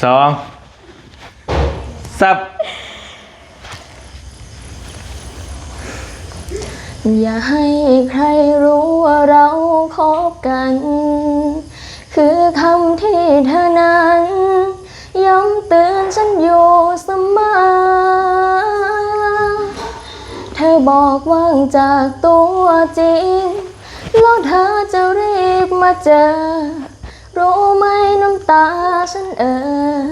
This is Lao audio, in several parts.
ສອງ ສັບ. อย่าให้ใครรู้ว่าเราคบกัน คือคำที่เธอนั้นย้ำเตือนฉันอยู่เสมอ เธอบอกว่างจากตัวจริง แล้วเธอจะรีบมาเจอ รู้ไหมน้ำตาฉันเอ่อ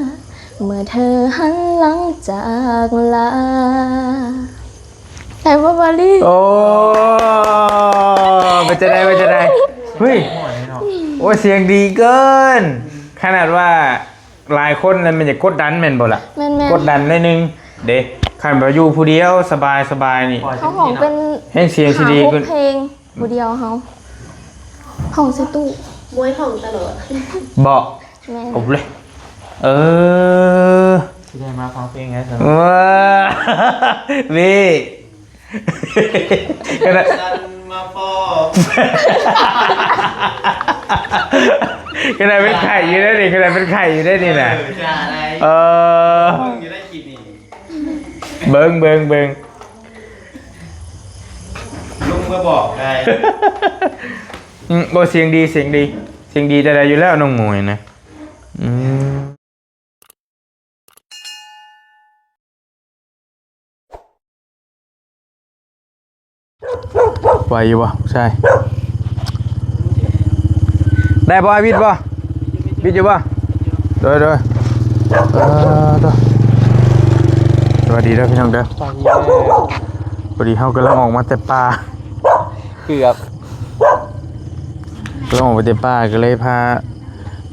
เมื่อเธอหันหลังจากลา ได้บ่บาลี? ໂອ້ ເປັນຈັ່ງໃດ ເປັນຈັ່ງໃດ? ເຮີ້ຍ ໂອ້ຍ ສຽງດີເກີນ ຂະໜາດວ່າຫຼາຍຄົນແລ້ວມັນຈະກົດດັນແມ່ນບໍ່ລະ? ແມ່ນໆ ກົດດັນໜ້ອຍໜຶ່ງເດ້. ຄັນວ່າຢູ່ຜູ້ດຽວສະບາຍໆນີ້ ເຮົາຮ້ອງເປັນ ແຮງສຽງຊິດີຂຶ້ນ ຫ້າຫົກເພງ ຜູ້ດຽວເຮົາ ຫ້ອງໃສ່ຕູ້ ມວຍຫ້ອງຕະຫຼອດ ເບາະ ແມ່ນ ເອົາເລີຍ ເອີ ຊິໄດ້ມາຟັງເພງໃຫ້ສະໜຸກ ເວີ ເວີ ຂະໜາດ ສັນມາພໍ້ ຂະໜາດເປັນໄຂ້ຢູ່ເດ້ນີ້ ຂະໜາດເປັນໄຂ້ຢູ່ເດ້ນີ້ນະ ເອີ ເອີ ເບິ່ງຢູ່ໃນຄລິບນີ້ ເບິ່ງ ເບິ່ງ ເບິ່ງ ລຸງມາບອກໄດ້ ອືມ ບໍ່ ສຽງດີ ສຽງດີ ສຽງດີແຕ່ໃດຢູ່ແລ້ວນ້ອງໝວຍນະ ອືມ ໄຫວຢູ່ບໍ່ຜູ້ຊາຍ? ໄດ້ບໍ່ອ້າຍ ວິດບໍ່? ວິດຢູ່ບໍ່? ໂດຍ ໂດຍ ເອີ ໂຕ ສະບາຍດີເດີພີ່ນ້ອງເດີ ພໍດີເຮົາກຳລັງອອກມາແຕ່ປ່າ ເກືອບ ກຳລັງອອກມາແຕ່ປ່າ ກໍເລີຍພາ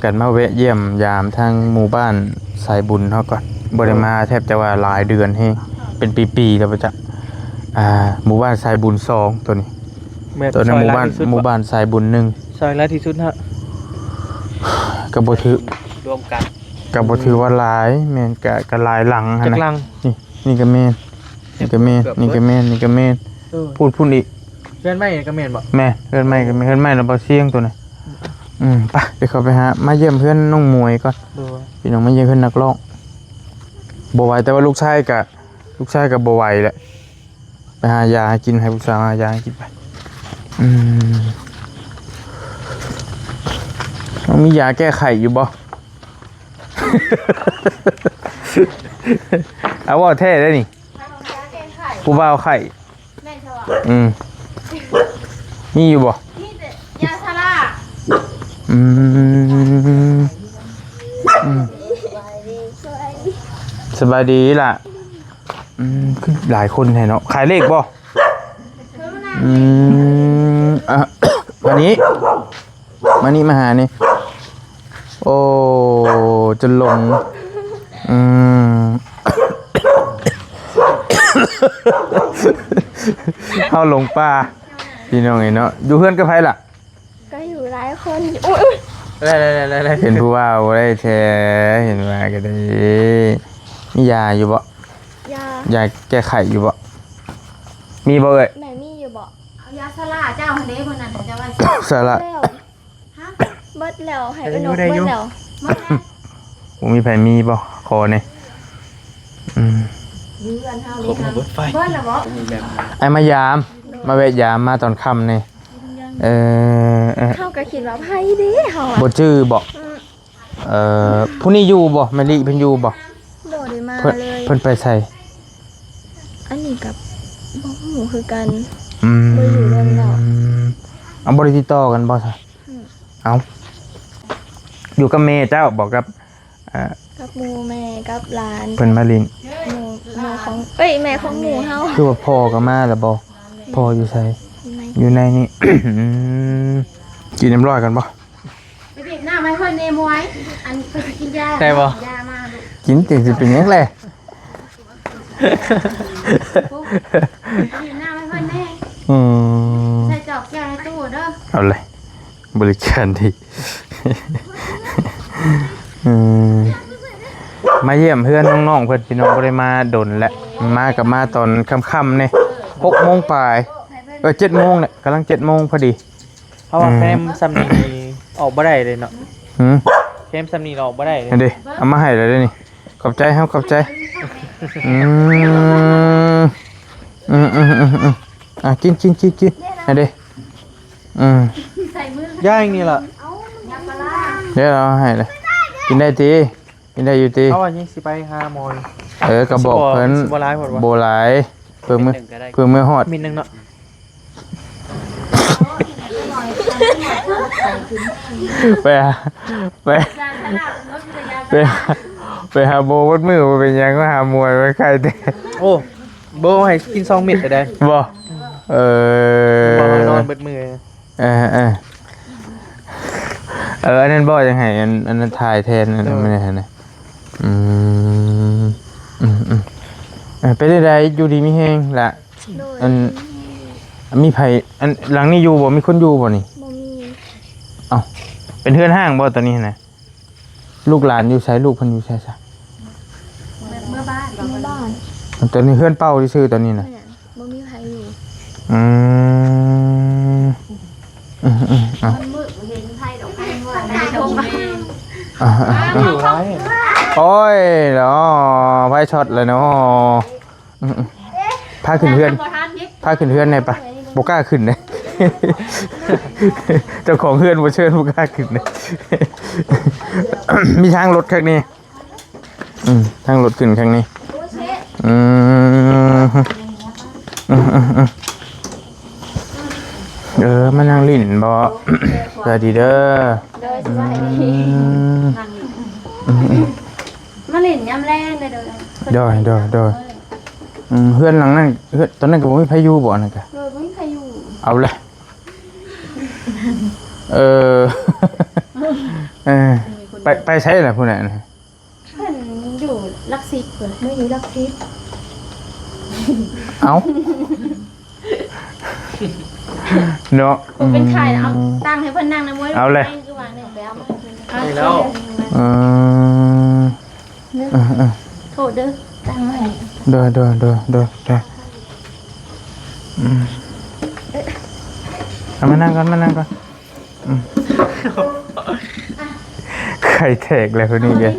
ກັນມາແວະຢ້ຽມຢາມທາງໝູ່ບ້ານສາຍບຸນເຮົາກ່ອນ ບໍ່ໄດ້ມາແທບຈະວ່າຫຼາຍເດືອນແຮງ ເປັນປີໆແລ້ວບໍ່ຈັກ ອ່າ ໝູ່ບ້ານສາຍບຸນສອງ ໂຕນີ້ ແມ່ນ ໂຕນັ້ນໝູ່ບ້ານ ໝູ່ບ້ານສາຍບຸນໜຶ່ງ ຊອຍຫຼາຍທີ່ສຸດເນາະ ກໍບໍ່ຖືກ ລວມກັນ ກໍບໍ່ຖືວ່າຫຼາຍ ແມ່ນ ກໍ ກໍຫຼາຍຫຼັງຫັ້ນນະ ຈັກຫຼັງ? ນີ້ ນີ້ກໍແມ່ນ ນີ້ກໍແມ່ນ ເກືອບ ນີ້ກໍແມ່ນ ນີ້ກໍແມ່ນ ເອີ ພຸ້ນ ພຸ້ນອີກ ເຮືອນໃໝ່ກໍແມ່ນບໍ່? ແມ່ນ ເຮືອນໃໝ່ກໍແມ່ນ ເຮືອນໃໝ່ລະບ່າວຊຽງໂຕນີ້ ອືມ ອືມ ໄປ ດຽວເຂົ້າໄປຫາ ມາຢ້ຽມເຮືອນນ້ອງໝວຍກ່ອນ ໂດຍ ພີ່ນ້ອງ ມາຢ້ຽມເຮືອນນັກຮ້ອງ ບໍ່ໄຫວ ແຕ່ວ່າລູກຊາຍກໍ ລູກຊາຍກໍບໍ່ໄຫວແຫຼະ ໄປຫາຢາໃຫ້ກິນ ໃຫ້ຜູ້ສາວຫາຢາໃຫ້ກິນໄປ ອືມ ນ້ອງມີຢາແກ້ໄຂ້ຢູ່ບໍ່? ເອົາ ເວົ້າແທ້ເດ້ນີ້ ຜູ້ບ່າວໄຂ້ ແມ່ນຊະຫວາ? ອືມ ມີຢູ່ບໍ່? ມີແຕ່ຢາຊາລາ ອືມ ອືມ ສະບາຍດີ ສະບາຍດີລະ ອືມ ຄືຫຼາຍຄົນແທ້ເນາະ ຂາຍເລກບໍ່? ອືມ ອ່ະ ມານີ້ ມານີ້ ມາຫານີ້ ໂອ້ ຈົນຫຼົງ ອືມ ເຮົາຫຼົງປ່າ ພີ່ນ້ອງເອີຍເນາະ ຢູ່ເຮືອນກັບໃຜລະ? ກໍຢູ່ຫຼາຍຄົນຢູ່ ອຸ້ຍ ເຫັນຜູ້ບ່າວບໍ່ໄດ້ແທ້ ເຫັນວ່າກໍໄດ້ ມີຢາຢູ່ບໍ່? ຢາ ຢາແກ້ໄຂ້ຢູ່ບໍ່? ມີບໍ່ເອີຍ? ແມ່ມີຢູ່ບໍ່? ເອົາຢາຊາລາເຈົ້າຫັ້ນເດ້ ມື້ນັ້ນເຈົ້າວ່າ ຊາລາ ແລ້ວ ຮະ ເບິດແລ້ວ ໃຫ້ເອື້ອຍນົກເບິດແລ້ວ ເບິດແລ້ວ ບໍ່ມີໃຜມີບໍ່? ຂໍແດ່ ອືມ ຢູ່ເຮືອນເຮົານີ້ ເບິດແລ້ວບໍ່? ອ້າຍມາຢາມ ມາແວະຢາມ ມາຕອນຄ່ຳນີ້ ເອີ ເອີ ເຮົາກໍຄິດວ່າໃຜເດ້ ເຮົາ ບໍ່ຈື່ບໍ່? ອືມ ເອີ ຜູ້ນີ້ຢູ່ບໍ່? ແມ່ລິເພິ່ນຢູ່ບໍ່? ບໍ່ໄດ້ມາເລີຍ ເພິ່ນໄປໃສ? ອັນນີ້ກໍບໍ່ຮູ້ຄືກັນ ອືມ ບໍ່ຢູ່ນຳແລ້ວ ເອົາ ບໍ່ໄດ້ຕິດຕໍ່ກັນບໍ່ຊະ? ອືມ ເອົ້າ ຢູ່ກັບແມ່ເຈົ້າບໍ່ ກັບ ອ່າ ກັບໝູ່ແມ່ກັບຫຼານ ເພິ່ນມາຫຼິ້ນ ໝູ່ ໝູ່ຂອງ ເອີຍ ແມ່ຂອງໝູ່ເຮົາ ຄືວ່າພໍ່ກໍມາແລ້ວບໍ່? ພໍ່ຢູ່ໃສ? ຢູ່ໃນ ຢູ່ໃນນີ້ ອືມ ກິນນ້ຳຮ້ອນກັນບໍ່? ໄປບີບນ້ຳໃຫ້ເພິ່ນແດ່ ມວຍ ອັນເພິ່ນຊິກິນຢາ ໄດ້ບໍ່? ຢາມາລູກ ກິນຈັ່ງຊິເປັນຫຍັງແຫຼະ ໄປບີບນ້ຳໃຫ້ເພິ່ນແດ່ ອືມ ໃສ່ຈອກແກ້ວໃນຕູ້ເດີ ເອົາເລີຍ ບໍລິການດີ ອືມ ມາຢ້ຽມເຮືອນນ້ອງໆເພິ່ນ ພີ່ນ້ອງ ບໍ່ໄດ້ມາດົນແລ້ວ ມາກໍມາຕອນຄ່ຳໆນີ້ ຫົກໂມງປາຍ ເອີ ເຈັດໂມງແຫຼະ ກຳລັງເຈັດໂມງພໍດີ ເພາະວ່າ ອືມ ແຄມຊ່ຳນີ້ອອກບໍ່ໄດ້ເລີຍເນາະ ຫືມ ແຄມສ່ຳນີ້ລອກບໍ່ໄດ້ເດ້. ອັນເດ ເອົາມາໃຫ້ແລ້ວເດ້ນີ້. ຂອບໃຈເຮົາ ຂອບໃຈ. ອືມ ອືມໆໆໆ ອ່ະ ກິນໆໆໆ ອັນເດ. ອືມ ໃສ່ມື ຢ່າງນີ້ລະ. ດຽວເອົາໃຫ້ລະ. ກິນໄດ້ຕິ? ກິນໄດ້ຢູ່ຕິ? ເອົາ ອັນນີ້ຊິໄປຫາໝໍຢູ່. ເອີ ກໍບອກເພິ່ນ ຊິບໍ່ ຊິບໍ່ຫຼາຍໂພດບໍ່? ບໍ່ຫຼາຍ ເພື່ອເມືອ ເພື່ອເມືອຮອດ ມິດໜຶ່ງເນາະ. ໄປຫາ ໄປ ໄປຫາ ໄປຫາໂບເບິດມື້ ບໍ່ເປັນຫຍັງ ມາຫາໝວຍມັນໄຄແທ້. ໂອ້ ໂບໃຫ້ກິນສອງເມັດໄດ້ບໍ່? ເອີ ບໍ່ໃຫ້ນອນເບິດມື້. ເອີໆ ເອີ ອັນນັ້ນບໍ່ ຢາກໃຫ້ອັນ ອັນນັ້ນຖ່າຍແທນ ອັນນັ້ນ ໂດຍ ມັນຫັ້ນນະ. ອືມ ອືມໆ ເອີ ເປັນຈັ່ງໃດ ຢູ່ດີມີແຮງລະ? ໂດຍ ອັນ ມີໃຜ ອັນ ຫຼັງນີ້ຢູ່ບໍ່? ມີຄົນຢູ່ບໍ່ນີ້? ບໍ່ມີ. ເອົ້າ ເປັນເຮືອນຮ້າງບໍ່ຕອນນີ້ນະ? ລູກຫຼານຢູ່ໃສ? ລູກເພິ່ນຢູ່ໃສຊະ? ເມືອບ້ານ ເມືອບ້ານ. ຕອນນີ້ເຮືອນເປົ່າຊື່ໆ ຕອນນີ້ນະ? ແມ່ນ ບໍ່ມີໃຜຢູ່. ອືມ ອືມໆ ເອົ້າ ມັນມືດ ບໍ່ເຫັນໃຜດອກ ໃຜວ່າ ອ່າໆໆ ໂອ້ຍເນາະ ໄຟຊັອດແລ້ວເນາະ. ອືມໆ ພາຂຶ້ນເຮືອນ ພາຂຶ້ນເຮືອນແດ່ປະ. ບໍ່ກ້າຂຶ້ນເດ້ ເຈົ້າຂອງເຮືອນບໍ່ເຊີນ ບໍ່ກ້າຂຶ້ນເດ້. ມີທາງລົດຄັກນີ້. ອືມ ທາງລົດຂຶ້ນທາງນີ້. ອືມ ອືມໆໆ ເອີ ມານັ່ງຫຼິ້ນບໍ່? ສະບາຍດີເດີ. ໂດຍ ສະບາຍດີ. ອືມ ອືມໆ ມາຫຼິ້ນຍາມແລງເດີ. ໂດຍ ໂດຍ ໂດຍ. ອືມ ເຮືອນຫຼັງນັ້ນ ເຮືອນຕອນນັ້ນກໍບໍ່ມີໃຜຢູ່ບໍ່? ອັນນັ້ນກະ ໂດຍ ບໍ່ມີໃຜຢູ່. ເອົາລະ ເອີ ເອີ ໄປ ໄປໃສລະຜູ້ນັ້ນ? ເພິ່ນຢູ່ຫຼັກສິບເພິ່ນ ມາຢູ່ຫຼັກສິບ. ເອົ້າ ເນາະ ຜູ້ເປັນໄຂ້ ເອົາ ອືມ ຕັ້ງໃຫ້ເພິ່ນນັ່ງນຳ. ເອົາແຫຼະ ຄືວ່າແນວແບບ ເອົາແລ້ວ. ເອີ ເອີໆ ໂທດເດີ ຕັ້ງໃຫ້. ໂດຍ ໂດຍ ໂດຍ ໂດຍ ໂດຍ. ອືມ ເອົາ ມານັ່ງກ່ອນ ມານັ່ງກ່ອນ. ອືມ ໄຂ້ແຕກແລ້ວຄົນນີ້ກະ.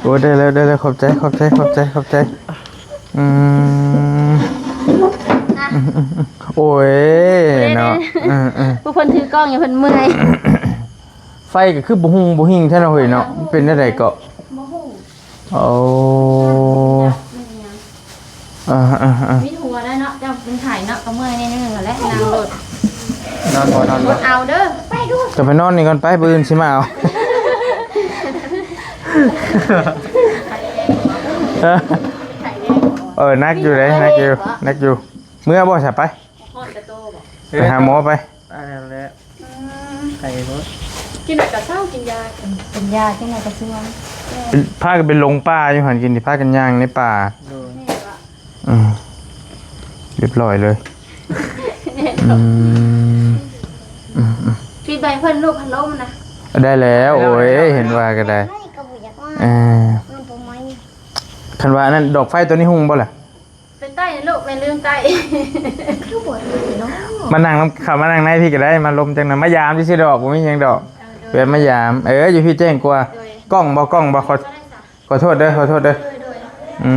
ໂອ້ ໄດ້ແລ້ວ ໄດ້ແລ້ວ ຂອບໃຈ ຂອບໃຈ ຂອບໃຈ ຂອບໃຈ. ອືມ ອາ ອືມໆໆ ໂອ້ຍເນາະ. ເອີໆ ຜູ້ເພິ່ນຖືກ້ອງຢູ່ ເພິ່ນເມື່ອຍ. ໄຟກໍຄືບໍ່ຮຸ່ງບໍ່ຮິ່ງແທ້ເນາະເຮີ້ຍເນາະ. ເປັນແນວໃດເກາະ? ບໍ່ຮູ້. ໂອ້ ເອີໆໆ ມີຫົວໄດ້ເນາະ. ເຈົ້າເປັນໄຂ້ເນາະ ກໍເມື່ອຍແນ່ໜຶ່ງແຫຼະ ນັ່ງລົດ. ນອນບໍ່? ນອນບໍ່? ເອົາເດີ ໄປດູ ຈະໄປນອນນີ້ກ່ອນໄປ ມື້ອື່ນຊິມາເອົາ. ເອີ ໜັກຢູ່ເດ້ ໜັກຢູ່ ໜັກຢູ່. ເມື່ອບໍ່ຊະ ໄປ ໄປຫາໝໍໄປ. ອັນນັ້ນແຫຼະ ອືມ ໄຂ້ໂພດ. ກິນແລ້ວກະເຊົາ ກິນຢາ ກິນຢາ ກິນແລ້ວກະຊວນ. ເປັນ ພາກັນໄປຫຼົງປ່າຢູ່ຫັ້ນ ກິນ ພາກັນຍ່າງໃນປ່າ. ໂດຍ ອືມ ຮຽບຮ້ອຍເລີຍ. ອືມ ອືມໆ ປິດໃບເພິ່ນ ລູກພັດລົມນະ. ໄດ້ແລ້ວ ໂອ້ຍ ເຫັນວ່າກໍໄດ້. ເອີ ຄັນວ່າອັນນັ້ນ ດອກໄຟໂຕນີ້ຮຸ່ງບໍ່ລະ? ໄປໃຕ້ລູກ ແມ່ລືມໃຕ້. ຄືບໍ່ໄດ້ເນາະ ມານັ່ງນຳ ເຂົ້າມານັ່ງໃນພີ້ກໍໄດ້ ມາລົມຈັກໜ່ອຍ ມາຢາມຊື່ໆດອກ ບໍ່ມີຫຍັງດອກ. ເອີ ໂດຍ ແບບມາຢາມ. ເອີ ຢູ່ພີ້ແຈ້ງກວ່າ. ໂດຍ ກ້ອງບໍ່ ກ້ອງບໍ່? ຂໍ ໂດຍ ຂໍໂທດເດີ ຂໍໂທດເດີ. ໂດຍໆ ອື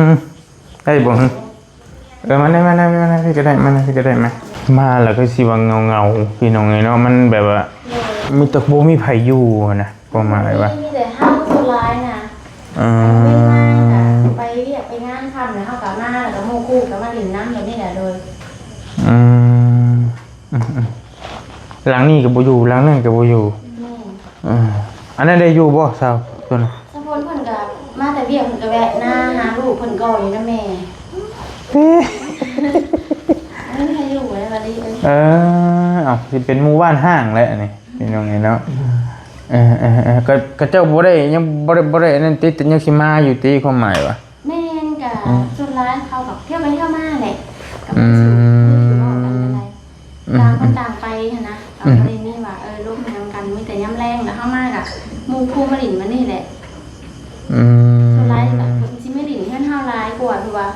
ມ ໄດ້ບໍ່? ເອີ ມາໄດ້ ມາໄດ້ ມາໄດ້ ພີ້ກໍໄດ້ ມາໄດ້ ພີ້ກໍໄດ້ ມາ. ມາແລ້ວກໍຊິວ່າເຫງົາໆ ພີ່ນ້ອງເອີຍເນາະ ມັນແບບວ່າ ໂດຍ ມີແຕ່ບໍ່ມີໃຜຢູ່ຫັ້ນນະ. ຄວາມໝາຍວ່າ ມີແຕ່ເຮົາສ່ວນຫຼາຍນະ. ອືມ ເວນມາກະໄປວຽກໄປງານຄ່ຳ ແລ້ວເຮົາກະມາ ແລ້ວກະໝູ່ຄູ່ກະມາຫຼິ້ນນຳແບບນີ້ແຫຼະ. ໂດຍ ອືມ ອືມໆ ຫຼັງນີ້ກະບໍ່ຢູ່ ຫຼັງນັ້ນກະບໍ່ຢູ່. ແມ່ນ ເອີ ອັນນັ້ນໄດ້ຢູ່ບໍ່ ສາວ ສ່ວນ ສາວຝົນເພິ່ນກະມາແຕ່ວຽກ ເພິ່ນກະແວະນາຫາລູກເພິ່ນກໍຢູ່ນຳແມ່. ເອີ ບໍ່ມີໃຜຢູ່ແລ້ວບັດນີ້. ເອີ ເອົ້າ ຊິເປັນໝູ່ບ້ານຮ້າງແຫຼະອັນນີ້. ພີ່ນ້ອງເອີຍເນາະ ເອີໆໆ ກໍ ກໍເຈົ້າບໍ່ໄດ້ ຍັງບໍ່ໄດ້ ບໍ່ໄດ້ອັນນັ້ນຕິ ແຕ່ຍັງຊິມາຢູ່ຕິ ຄວາມໝາຍວ່າ. ແມ່ນ ກະ ອືມ ສ່ວນຫຼາຍເຂົາກໍທ່ຽວໄປທ່ຽວມາແຫຼະ ກໍບໍ່ໄດ້ ອືມ ໄດ້ເວົ້າກັນປານໃດ. ອືມ ຕ່າງຄົນຕ່າງໄປຫັ້ນນະ ອືມ ກໍບໍ່ໄດ້ມີວ່າ ເອີ ລົມຫຍັງກັນ ມີແຕ່ຍາມແລງ ແລ້ວເຮົາມາກໍໝູ່ຄູ່ມາຫຼິ້ນມານີ້ແຫຼະ. ອືມ ສ່ວນຫຼາຍກໍເພິ່ນຊິມາຫຼິ້ນເຮືອນເຮົາຫຼາຍກວ່າ ຄືວ່າ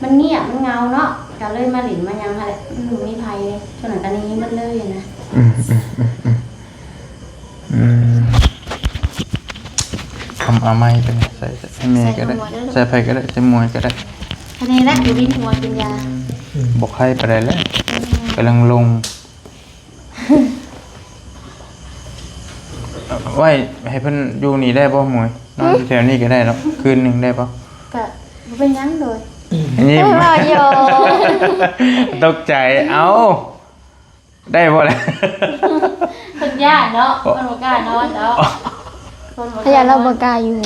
ມັນງຽບ ມັນເຫງົາເນາະ ກໍເລີຍມາຫຼິ້ນມາຫຍັງຫັ້ນແຫຼະ. ອືມ ບໍ່ມີໃຜເດ້ ຊ່ວງນັ້ນກໍໜີໝົດເລີຍນະ. ອືມ ອືມ ອືມ ອືມ ອືມ ເອົາ ເອົາໄມ້ຕົວນີ້ໃສ່ ໃສ່ແມ່ກໍໄດ້ ໃສ່ໃຜກໍໄດ້ ໃສ່ໝວຍກໍໄດ້ ແຄ່ນີ້ແຫຼະ ບໍ່ວິນຫົວກິນຢາ ອືມ ບໍ່ໄຄປານໃດແຫຼະ ອືມ ກຳລັງລົງ ໄວ້ໃຫ້ເພິ່ນຢູ່ນີ້ໄດ້ບໍ່ໝວຍ? ນອນຢູ່ແຖວນີ້ກໍໄດ້ເນາະ ຄືນໜຶ່ງໄດ້ບໍ່? ກະບໍ່ເປັນຫຍັງໂດຍ ຍິ້ມ ເອີ ວ່າຢູ່ ຕົກໃຈ ເອົ້າ ໄດ້ບໍ່ລະ? ເພິ່ນຢ້ານເນາະ ເພິ່ນບໍ່ກ້ານອນເນາະ ເພິ່ນບໍ່ກ້ານອນ ພະຍາລາວບໍ່ກ້າຢູ່.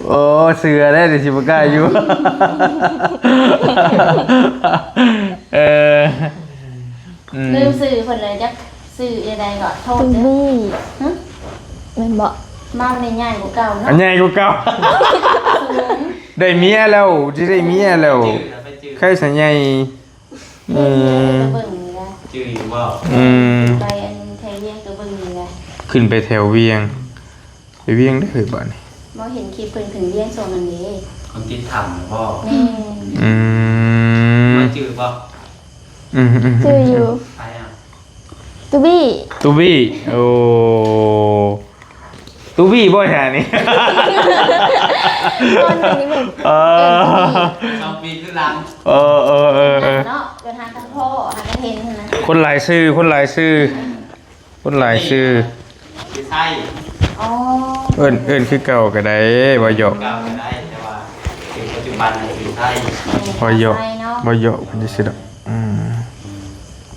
ໂອ້ ເຊື່ອແລ້ວ ດຽວຊິບໍ່ກ້າຢູ່ ເອີ ອືມ ລືມຊື່ເພິ່ນແລ້ວ ຈັກຊື່ແນວໃດເກາະ ໂທດ ຕູບີ ຫຶ ແມ່ນບໍ່? ມາໃນໃຫຍ່ກວ່າເກົ່າເນາະ ໃຫຍ່ກວ່າເກົ່າ ສູງ ໄດ້ເມຍແລ້ວ ຊິໄດ້ເມຍແລ້ວ ໃຄສະໃຫຍ່ ອືມ ໄປເບິ່ງນີ້ແຫຼະ ຈື່ຢູ່ບໍ່? ອືມ ໄປອັນແຖວວຽງກໍເບິ່ງນີ້ແຫຼະ ຂຶ້ນໄປແຖວວຽງ ໄປວຽງເດີບາດນີ້ ບໍ່ເຫັນຄລິບເພິ່ນຂຶ້ນວຽງຊ່ວງນັ້ນເດ້ ຄົນຕິດຖ້ຳບໍ່? ແມ່ນ ອືມ ມາຈື່ບໍ່? ອືມໆໆ ຈື່ຢູ່ ໃຜອ່ະ? ຕູບີ ຕູບີ ໂອ້ ຕູບີບໍ່ແທ້ນີ້ ເອີ ສອງປີຄືຫຼັງ ເອີໆໆໆ ເນາະ ເດີນທາງກັນພໍ້ ຫາກັນເຫັນຫັ້ນນະ ຄົນຫຼາຍຊື່ ຄົນຫຼາຍຊື່ ຄົນຫຼາຍຊື່ ຢູ່ໄທ ອໍ ເອີ້ນ ເອີ້ນຄືເກົ່າກໍໄດ້ ເວົ້າຫຍອກ ເກົ່າກໍໄດ້ ແຕ່ວ່າເປັນປັດຈຸບັນຢູ່ໄທ ເວົ້າຫຍອກ ເວົ້າຫຍອກເພິ່ນຊື່ດອກ ອືມ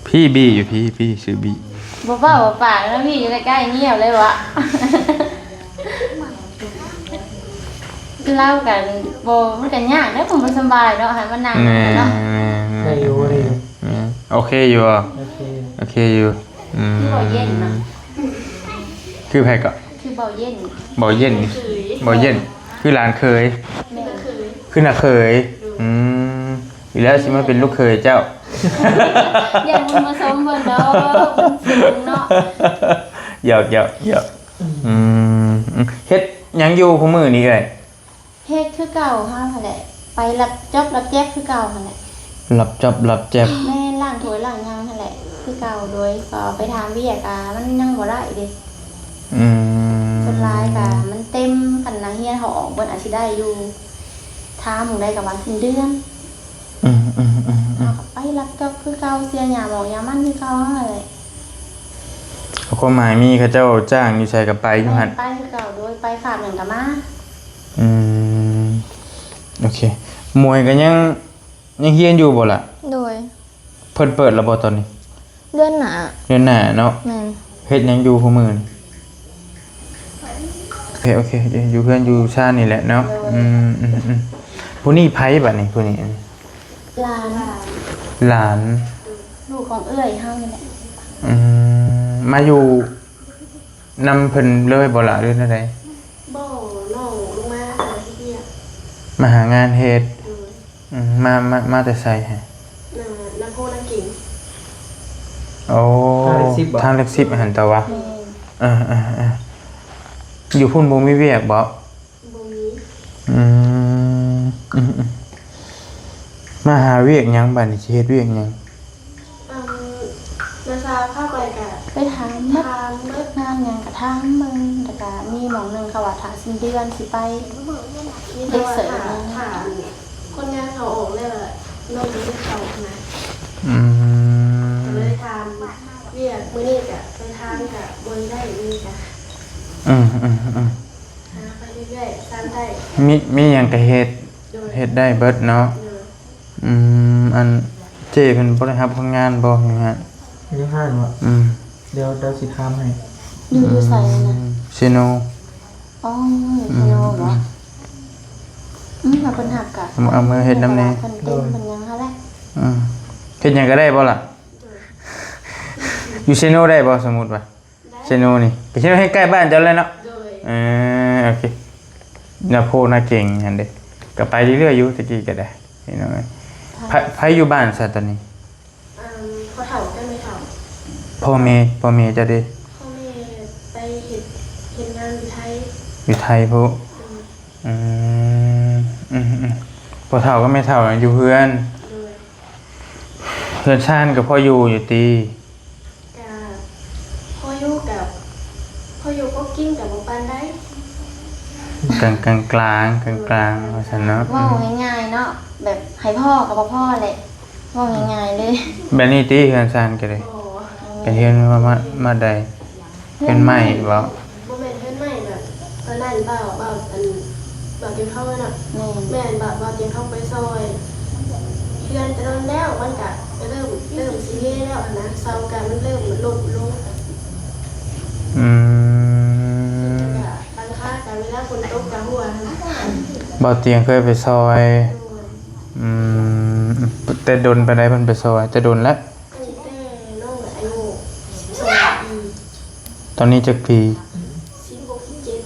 ພີ້ບີຢູ່ພີ້ ພີ້ຊື່ບີ ບໍ່ເວົ້າປາກແລ້ວ ມີຢູ່ໃກ້ໆ ງຽບເລີຍວະ ລາວກໍບໍ່ ມັນກໍຍາກເດ້ ຄົນບໍ່ສະບາຍເນາະ ໃຫ້ມານັ່ງ ແມ່ນ ເນາະ ແມ່ນ ແມ່ນ ໄດ້ຢູ່ ໄດ້ຢູ່ ແມ່ນ ໂອເຄຢູ່ບໍ່? ໂອເຄ ໂອເຄຢູ່ ອືມ ຄືເບົາເຢັນນະ ຄືໃຜເກາະ? ຄືເບົາເຢັນ ເບົາເຢັນ ເບົາເຢັນ ຄືຫຼານເຂີຍ ແມ່ນ ຄືນ້າເຂີຍ ອືມ ອີກແລ້ວຊິມາເປັນລູກເຂີຍເຈົ້າ ຢ່າບຸນມາຊົມເພິ່ນດອກ ເພິ່ນສູງເນາະ ຫຍອກໆໆ ອືມ ອືມ ເຮັດຫຍັງຢູ່ຄູ່ມື້ນີ້ເອື້ອຍ? ເຮັດຄືເກົ່າເຮົາຫັ້ນແຫຼະ ໄປຮັບຈອບຮັບແຈກຄືເກົ່າຫັ້ນແຫຼະ ຮັບຈອບຮັບແຈກ ແມ່ນ ລ້າງຖ້ວຍລ້າງຫຍັງຫັ້ນແຫຼະ ຄືເກົ່າ ໂດຍ ກໍໄປຖາມວຽກ ອ່າ ມັນຍັງບໍ່ໄດ້ເດ້ ອືມ ສ່ວນຫຼາຍກໍມັນເຕັມ ຄັນນັກຮຽນເຮົາອອກເບິດອາດຊິໄດ້ຢູ່ ຖາມໝ່ອງໃດກໍວ່າສິ້ນເດືອນ ອືມໆໆໆ ເຮົາກໍໄປຮັບຈອບຄືເກົ່າ ເສຍຫຍ້າໝອກຫຍ້າມັນຄືເກົ່າຫັ້ນແຫຼະ ຄວາມໝາຍມີເຂົາເຈົ້າຈ້າງຢູ່ໃສກໍໄປຢູ່ຫັ້ນ ໄປຄືເກົ່າ ໂດຍ ໄປຄາບຫຍັງກໍມາ ອືມ ໂອເຄ ໝວຍກໍຍັງ ຍັງຮຽນຢູ່ບໍ່ລະ? ໂດຍ ເພິ່ນເປີດແລ້ວບໍ່ຕອນນີ້? ເດືອນໜ້າ ເດືອນໜ້າເນາະ ແມ່ນ ເຮັດຫຍັງຢູ່ຄູ່ມື້ນີ້? ໂອເຄ ໂອເຄ ຢູ່ເຮືອນຢູ່ຊານນີ້ແຫຼະເນາະ ໂດຍ ອືມໆໆ ຜູ້ນີ້ໃຜບາດນີ້ ຜູ້ນີ້? ຫຼານ ຫຼານ ລູກຂອງເອື້ອຍເຮົານີ້ແຫຼະ ອືມ ມາຢູ່ນຳເພິ່ນເລີຍບໍ່ລະ ຫຼືແນວໃດ? ບໍ່ ນ້ອງລົງມາຫາເຮັດວຽກ ມາຫາງານເຮັດ ໂດຍ ອືມ ມາ ມາ ມາແຕ່ໃສຫັ້ນ? ນາ ນາໂພນາເກັງ ໂອ້ ທາງຫຼັກສິບບໍ່? ທາງຫຼັກສິບຫັ້ນຕະວະ ແມ່ນ ເອີໆໆ ຢູ່ພຸ້ນບໍ່ມີວຽກບໍ່? ບໍ່ມີ ອືມ ອືມໆ ມາຫາວຽກຫຍັງບາດນີ້ ຊິເຮັດວຽກຫຍັງ? ອັນ ມາຊາພາໄປກະ ໄປຖາມເບິດ ຖາມເບິດ ງານຫຍັງກະຖາມເບິ່ງ ແລ້ວກະມີໝ່ອງໜຶ່ງເຂົາວ່າຖ້າສິ້ນເດືອນຊິໄປ ມີແຕ່ວ່າຖ້າ ຖ້າຄົນງານເຂົາອອກແລ້ວ ນ້ອງກໍໄດ້ເຂົ້າຫັ້ນນະ ອືມ ກໍເລີຍຖາມວຽກ ມື້ນີ້ກະໄປຖາມກະບໍ່ໄດ້ ມື້ນີ້ກະ ອືມໆໆ ຫາໄປເລື້ອຍໆ ຊານໄດ້ ມີ ມີຫຍັງກະເຮັດ ໂດຍ ເຮັດໄດ້ເບິດເນາະ ໂດຍ ອືມ ອັນເຈ້ເພິ່ນບໍ່ໄດ້ຮັບຄົນງານບໍ່ ຢູ່ຫັ້ນ? ຢູ່ຫັ້ນຫວາ? ອືມ ດຽວ ດຽວຊິຖາມໃຫ້ ຢູ່ ຢູ່ໃສນະ? ເຊໂນ ອໍ ຢູ່ເຊໂນບໍ? ອືມ ອືມ ຖ້າເພິ່ນຮັບກະ ເອົາເມືອເຮັດນຳແດ່ ເພິ່ນເຕັມ ໂດຍ ເພິ່ນຫຍັງຫັ້ນແຫຼະ ອືມ ເຮັດຫຍັງກະໄດ້ບໍ່ລະ? ໂດຍ ຢູ່ເຊໂນໄດ້ບໍ່ ສົມມຸດວ່າ? ໄດ້ ເຊໂນນີ້ ເຊໂນໃຫ້ໃກ້ບ້ານເຈົ້າແລ້ວເນາະ ໂດຍ ເອີ ໂອເຄ ນາໂພນາເກັງຫັ້ນເດ້ ກໍໄປເລື້ອຍໆຢູ່ ຕະກີ້ກໍໄດ້ ເຫັນບໍ່? ໃຜ ໃຜຢູ່ບ້ານຊະຕອນນີ້? ອັນ ພໍ່ເຖົ້າກັບແມ່ເຖົ້າ ພໍ່ແມ່ ພໍ່ແມ່ເຈົ້າເດ້? ພໍ່ແມ່ໄປເຮັດ ເຮັດງານຢູ່ໄທ ຢູ່ໄທພຸ້ນ ອືມ ອືມ ອືມ ອືມ ພໍ່ເຖົ້າກັບແມ່ເຖົ້າຢູ່ເຮືອນ ໂດຍ ເຮືອນຊານກໍພໍຢູ່ຢູ່ຕິ? ກະພໍຢູ່ ກະພໍຢູ່ ພໍກິນກະບໍ່ປານໃດ. ກາງໆ ກາງໆ ກາງໆ ວ່າຊັ້ນເນາະ. ເວົ້າງ່າຍໆເນາະ ແບບໃຫ້ພໍ້ກໍບໍ່ພໍ້ແຫຼະ ເວົ້າງ່າຍໆເລີຍ. ແບບນີ້ຕິ ເຮືອນຊານກໍໄດ້ ເປັນເຮືອນມາ ມາ ມາໃດ? ເຮືອນໄມ້ບໍ? ບໍ່ແມ່ນເຮືອນໄມ້ແບບຕອນນັ້ນບ່າວ ບ່າວ ອັນ ບ່າວຕຽງທອງເນາະ. ແມ່ນ ແມ່ນ ບ່າວ ບ່າວຕຽງທອງໄປຊ່ອຍ ເຮືອນແຕ່ດົນແລ້ວ ມັນກະ ກະເລີ່ມ ເລີ່ມຊິເຮແລ້ວຫັ້ນນະ ເສົາກະມັນເລີ່ມຫຼຸດລົງ. ອືມ ກະຫຼັງຄາກະເວລາຝົນຕົກກະຮົ່ວຫັ້ນນະ. ບ່າວຕຽງເຄີຍໄປຊ່ອຍ. ໂດຍ. ອືມ ແຕ່ດົນປານໃດເພິ່ນໄປຊ່ອຍ? ແຕ່ດົນແລ້ວ. ຕັ້ງແຕ່ນ້ອງອາຍຸສິບສອງປີ. ຕອນນີ້ຈັກປີ? ສິບຫົກ ສິບເຈັດ.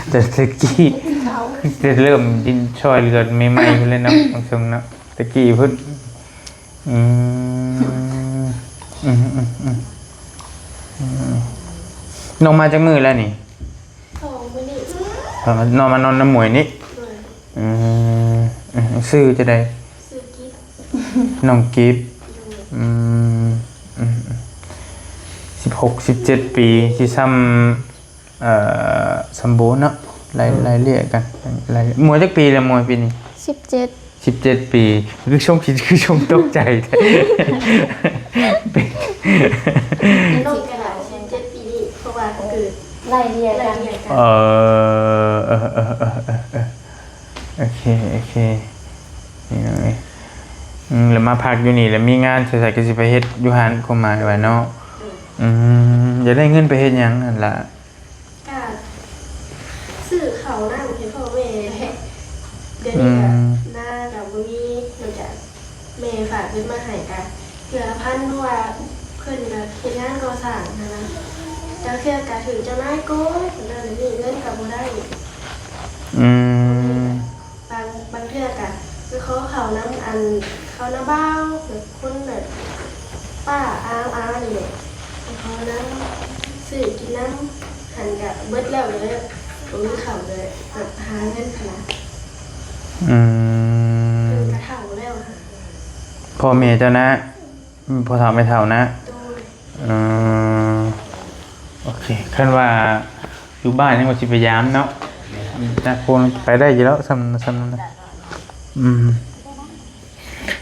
ແຕ່ຕະກີ້ ແຕ່ເລີ່ມດິນຊ່ອຍເຫຼືອໃໝ່ໆພຸ້ນແຫຼະເນາະ ບາງເຊິ່ງເນາະ ຕະກີ້ພຸ້ນ. ອືມ ອືມ ອືມ ອືມ ອືມ ນ້ອງມາຈັກມື້ແລ້ວນີ້? ສອງມື້ນີ້. ນ້ອງມານອນນຳໝວຍນີ້? ໂດຍ. ອືມ ອືມ ຊື່ຈັ່ງໃດ? ຊື່ກິບ. ນ້ອງກິບ. ໂດຍ. ອືມ ອືມ ອືມ ສິບຫົກ ສິບເຈັດປີ ຊິຊ່ຳ ເອີ ຊ່ຳໂບເນາະ ໄລ່ ອືມ ໄລ່ເລ່ຍກັນ ໄລ່ ໝວຍຈັກປີແລ້ວ ໝວຍປີນີ້? ສິບເຈັດ. ສິບເຈັດປີ ຄືຊົງ ຄືຊົງຕົກໃຈແທ້. ນ້ອງກະສິບເຈັດປີນີ້ ເພາະວ່າເກີດໄລ່ເລ່ຍກັນ. ເອີ ເອີ ເອີ ເອີ ເອີ ເອີ ໂອເຄ ໂອເຄ ນີ້ເນາະ. ອືມ ແລ້ວມາພັກຢູ່ນີ້ ແລ້ວມີງານໃສໆ ກໍຊິໄປເຮັດຢູ່ຫັ້ນ ຄວາມໝາຍວ່າເນາະ. ອືມ ອືມ ຢາກໄດ້ເງິນໄປເຮັດຫຍັງຫັ້ນລະ? ກະຊື້ເຂົ້ານ້ຳໃຫ້ພໍ່ແມ່ແຫຼະ. ດຽວນີ້ກະ ອືມ ນາກະບໍ່ມີ ນອກຈາກແມ່ຝາກເງິນມາໃຫ້ກະເທື່ອລະພັນ ເພາະວ່າເພິ່ນກະເຮັດງານກໍ່ສ້າງຫັ້ນນະ. ກະເທື່ອກະຖືກເຈົ້ານາຍໂກງ ແລ້ວດຽວນີ້ເງິນກະບໍ່ໄດ້. ອືມ ບາງ ບາງເທື່ອກະໄປຂໍເຂົ້ານຳ ອັນ ເຂົ້ານຳບ່າວ ແບບຄົນແບບປ້າອາວໆ ນີ້ແຫຼະ ໄປຂໍນຳ ຊື້ກິນນຳ ຫັ້ນກະເບິດແລ້ວເລີຍ ບໍ່ມີເຂົ້າເລີຍ ແບບຫາເງິນຫັ້ນນະ. ອືມ ເພິ່ນກະເຖົ້າແລ້ວຫະ ພໍ່ແມ່ເຈົ້ານະ? ອືມ ພໍ່ເຖົ້າແມ່ເຖົ້ານະ? ໂດຍ. ເອີ ໂອເຄ ຄັນວ່າຢູ່ບ້ານຍັງວ່າຊິໄປຢາມເນາະ ແມ່ນ ນະ ຄົງໄປໄດ້ຢູ່ແລ້ວ ຊ່ຳ ຊ່ຳນັ້ນນະ. ອືມ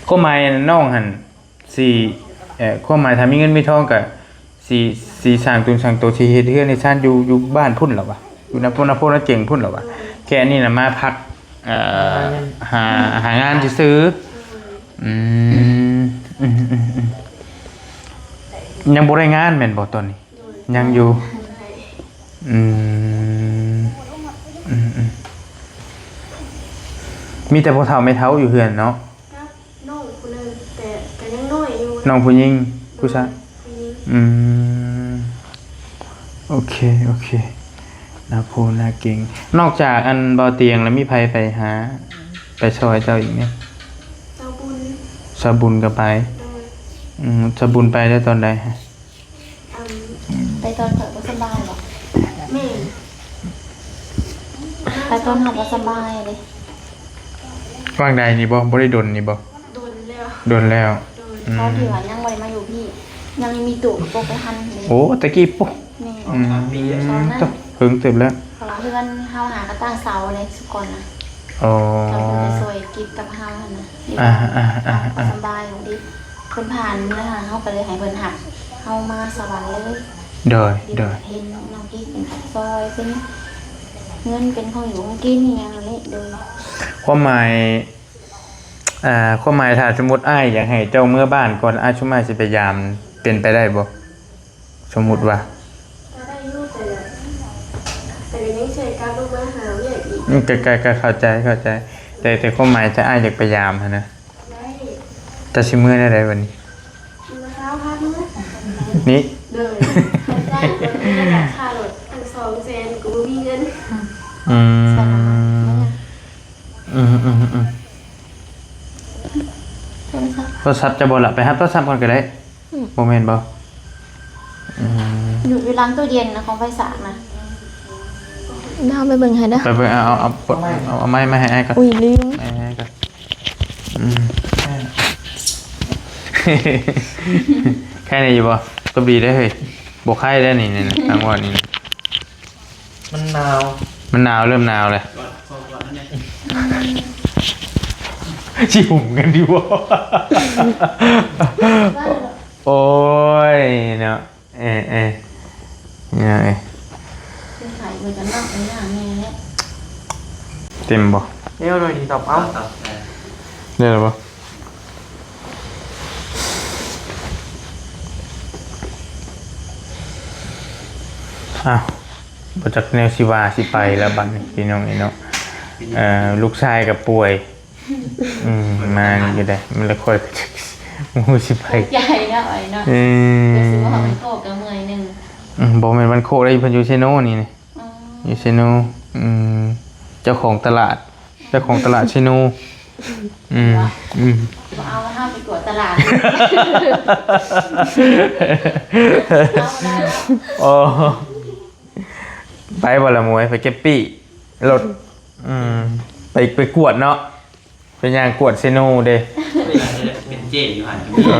ຄວາມໝາຍນ້ອງຫັ້ນ ຊິ ເອີ ຄວາມໝາຍຖ້າມີເງິນມີທອງກະຊິ ຊິສ້າງຕົນສ້າງໂຕ ຊິເຮັດເຮືອນເຮັດຊານຢູ່ ຢູ່ບ້ານພຸ້ນລະວະ ຢູ່ນຳໂພນນຳເຈັງພຸ້ນລະວະ. ແຄ່ນີ້ນະມາພັກ ເອີ ຫາ ຫາງານຊື່ໆ. ອືມ ອືມ ອືມ ອືມ ຍັງບໍ່ໄດ້ງານແມ່ນບໍ່ຕອນນີ້? ໂດຍ. ຍັງຢູ່. ອືມ ອືມ ອືມ ມີແຕ່ພໍ່ເຖົ້າແມ່ເຖົ້າຢູ່ເຮືອນເນາະ? ກັບນ້ອງຜູ້ໜຶ່ງ ແຕ່ກະຍັງນ້ອຍຢູ່. ນ້ອງຜູ້ຍິງ ຜູ້ຊາຍ? ຜູ້ຍິງ. ອືມ ໂອເຄ ໂອເຄ ນາໂພນາເກັງ. ນອກຈາກອັນບ່າວຕຽງແລ້ວ ມີໃຜໄປຫາ ໄປຊ່ອຍເຈົ້າອີກແດ່? ສາວບຸນ. ສາວບຸນກໍໄປ. ໂດຍ. ອືມ ສາວບຸນໄປແລ້ວຕອນໃດ? ອັນ ໄປຕອນຂ້ອຍບໍ່ສະບາຍບໍ? ແມ່ນ. ໄປຕອນເຮົາບໍ່ສະບາຍເດ້. ຫວ່າງໃດນີ້ບໍ? ບໍ່ໄດ້ດົນນີ້ບໍ? ດົນແລ້ວ. ດົນແລ້ວ. ໂດຍ. ອືມ ຕອນທີ່ວ່າຍັງບໍ່ໄດ້ມາຢູ່ພີ້ ຍັງມີຕູ້ປົກໄປຫັ້ນເດ້. ໂອ້ ຕະກີ້ປຸ. ແມ່ນ. ອືມ ຕອນນັ້ນ ເຖິງເຕີບແລ້ວ ເພາະວ່າເຮືອນເຮົາຫາກະຕັ້ງເສົາເດ້ ສຸກອນນະ. ອໍ ເຂົາເພິ່ນໄປຊ່ວຍກິດກັບເຮົາຫັ້ນນະ. ອ່າ ອ່າ ອ່າ ອ່າ ສະບາຍຢູ່ເດ້ ເພິ່ນຜ່ານເມືອຫາເຮົາ ກະເລີຍໃຫ້ເພິ່ນຮັບເຮົາມາສະຫວັນເລີຍ. ໂດຍ ໂດຍ. ເຫັນນ້ອງກິດເປັນກັບຊ່ອຍ ເປັນເງິນ ເປັນຂອງຢູ່ຂອງກິນອີ່ຫຍັງນີ້. ໂດຍ. ຄວາມໝາຍ ອ່າ ຄວາມໝາຍ ຖ້າສົມມຸດອ້າຍຢາກໃຫ້ເຈົ້າເມືອບ້ານກ່ອນ ອ້າຍຊຸມອ້າຍຊິໄປຢາມ ເປັນໄປໄດ້ບໍ່? ສົມມຸດວ່າ ກໍໄດ້ຢູ່ ແຕ່ ແຕ່ກໍຍັງຊິກັບລົງມາຫາວຽກອີກ. ອືມ ກໍ ກໍ ກໍເຂົ້າໃຈ ເຂົ້າໃຈ ແຕ່ ແຕ່ຄວາມໝາຍ ຖ້າອ້າຍຢາກໄປຢາມຫັ້ນນະ. ໄດ້. ເຈົ້າຊິເມືອແນວໃດບັດນີ້? ເມືອເຊົ້າພາເມືອ. ນີ້? ໂດຍ. ຄ່າລົດຕັ້ງສອງແສນ ກໍບໍ່ມີເງິນ. ອືມ ອືມ ອືມ ອືມ. ໂທລະສັບ ໂທລະສັບເຈົ້າບໍ່ລະ? ໄປຮັບໂທລະສັບກ່ອນກໍໄດ້. ອືມ ບໍ່ແມ່ນບໍ່? ອືມ ຢູ່ ຢູ່ຫຼັງຕູ້ເຢັນນະ ຂອງໄຟສາກນະ. ດາວໄປເບິ່ງໃຫ້ເດີ. ໄປເບິ່ງ ເອົາ ເອົາ ເອົາ ເອົາໄມ້ມາໃຫ້ອ້າຍກ່ອນ. ອຸ້ຍ ລືມ. ໄມ້ໃຫ້ອ້າຍກ່ອນ. ອືມ ໄຂ້ແນ່ຢູ່ບໍ່? ຕົບດີໄດ້ເຮີ້ຍ. ບໍ່ໄຂ້ໄດ້ນີ້ ນີ້ນະ ທາງວ່ານີ້ນະ. ມັນໜາວ. ມັນໜາວ ເລີ່ມໜາວແລ້ວ. ຊິຫຸ້ມກັນຢູ່ບໍ່? ໂອ້ຍເນາະ. ເອີ ເອີ ເອີ ເອີ ເຕັມບໍ່? ແນວໜ້ອຍດີຕອບເອົາ. ໄດ້ແລ້ວບໍ່? ອ້າວ ບໍ່ຈັກແນວຊິວ່າຊິໄປແລ້ວບັດນີ້ ພີ່ນ້ອງເອີຍເນາະ. ເອີ ລູກຊາຍກໍປ່ວຍ. ອືມ ມາຢູ່ໄດ໋ ມັນລະຄ່ອຍ ໝູຊິໄປ ໃຫຍ່ເນາະ ໄອ້ເນາະ. ເອີ ກໍຊິວ່າມັນໂຄກກໍເມື່ອຍໜຶ່ງ. ອືມ ບໍ່ແມ່ນບ້ານໂຄກເດ້ ເພິ່ນຢູ່ເຊໂນນີ້ ນີ້. ອໍ ຢູ່ເຊໂນ. ອືມ ເຈົ້າຂອງຕະຫຼາດ ເຈົ້າຂອງຕະຫຼາດເຊໂນ. ອືມ ບໍ່ ອືມ ບໍ່ເອົາເຮົາໄປກວດຕະຫຼາດ. ອໍ ໄປບໍ່ລະໝວຍ ໄປເກັບປີ້ລົດ? ອືມ ໄປ ໄປກວດເນາະ. ໄປຍ່າງກວດເຊໂນເດ້. ເປັນເຈ້ຢູ່ຫັ້ນ. ເອີ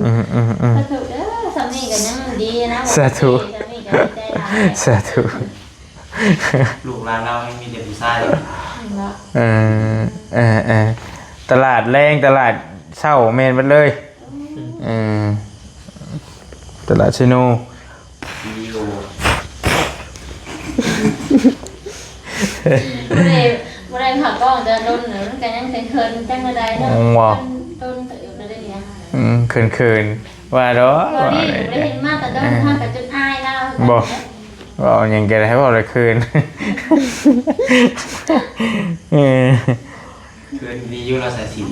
ອືມ ອືມ ອືມ ສາທຸເດີ ສ່ຳນີ້ກໍຍັງດີນະ. ສາທຸ ສ່ຳນີ້ກໍດີໃຈຫຼາຍ. ສາທຸ. ລູກຫຼານລາວຍັງມີແຕ່ຜູ້ຊາຍເນາະ. ເອີ ເອີ ເອີ ຕະຫຼາດແລງ ຕະຫຼາດເຊົ້າ ແມ່ນເບິດເລີຍ. ອືມ ເອີ ຕະຫຼາດເຊໂນ. ມີຢູ່ ບໍ່ໄດ້ ບໍ່ໄດ້ເຂົ້າກ້ອງແຕ່ດົນ ມັນກໍຍັງເຂີນໆ ຈັກແນວໃດເນາະ. ໂອ້ ໂດນເຕີບແລ້ວເດ້ນີ້. ອືມ ເຂີນໆ ວ່າດອກ. ບໍ່ໄດ້ ບໍ່ໄດ້ເຫັນມາແຕ່ດົນ ເອີ ເຮົາກໍຈົນອາຍລາວ. ບໍ່ ເວົ້າຫຍັງກໍໄດ້ ເວົ້າແລ້ວເຂີນ. ເອີ ຄືນດີຢູ່ລາວສາຍສິນ.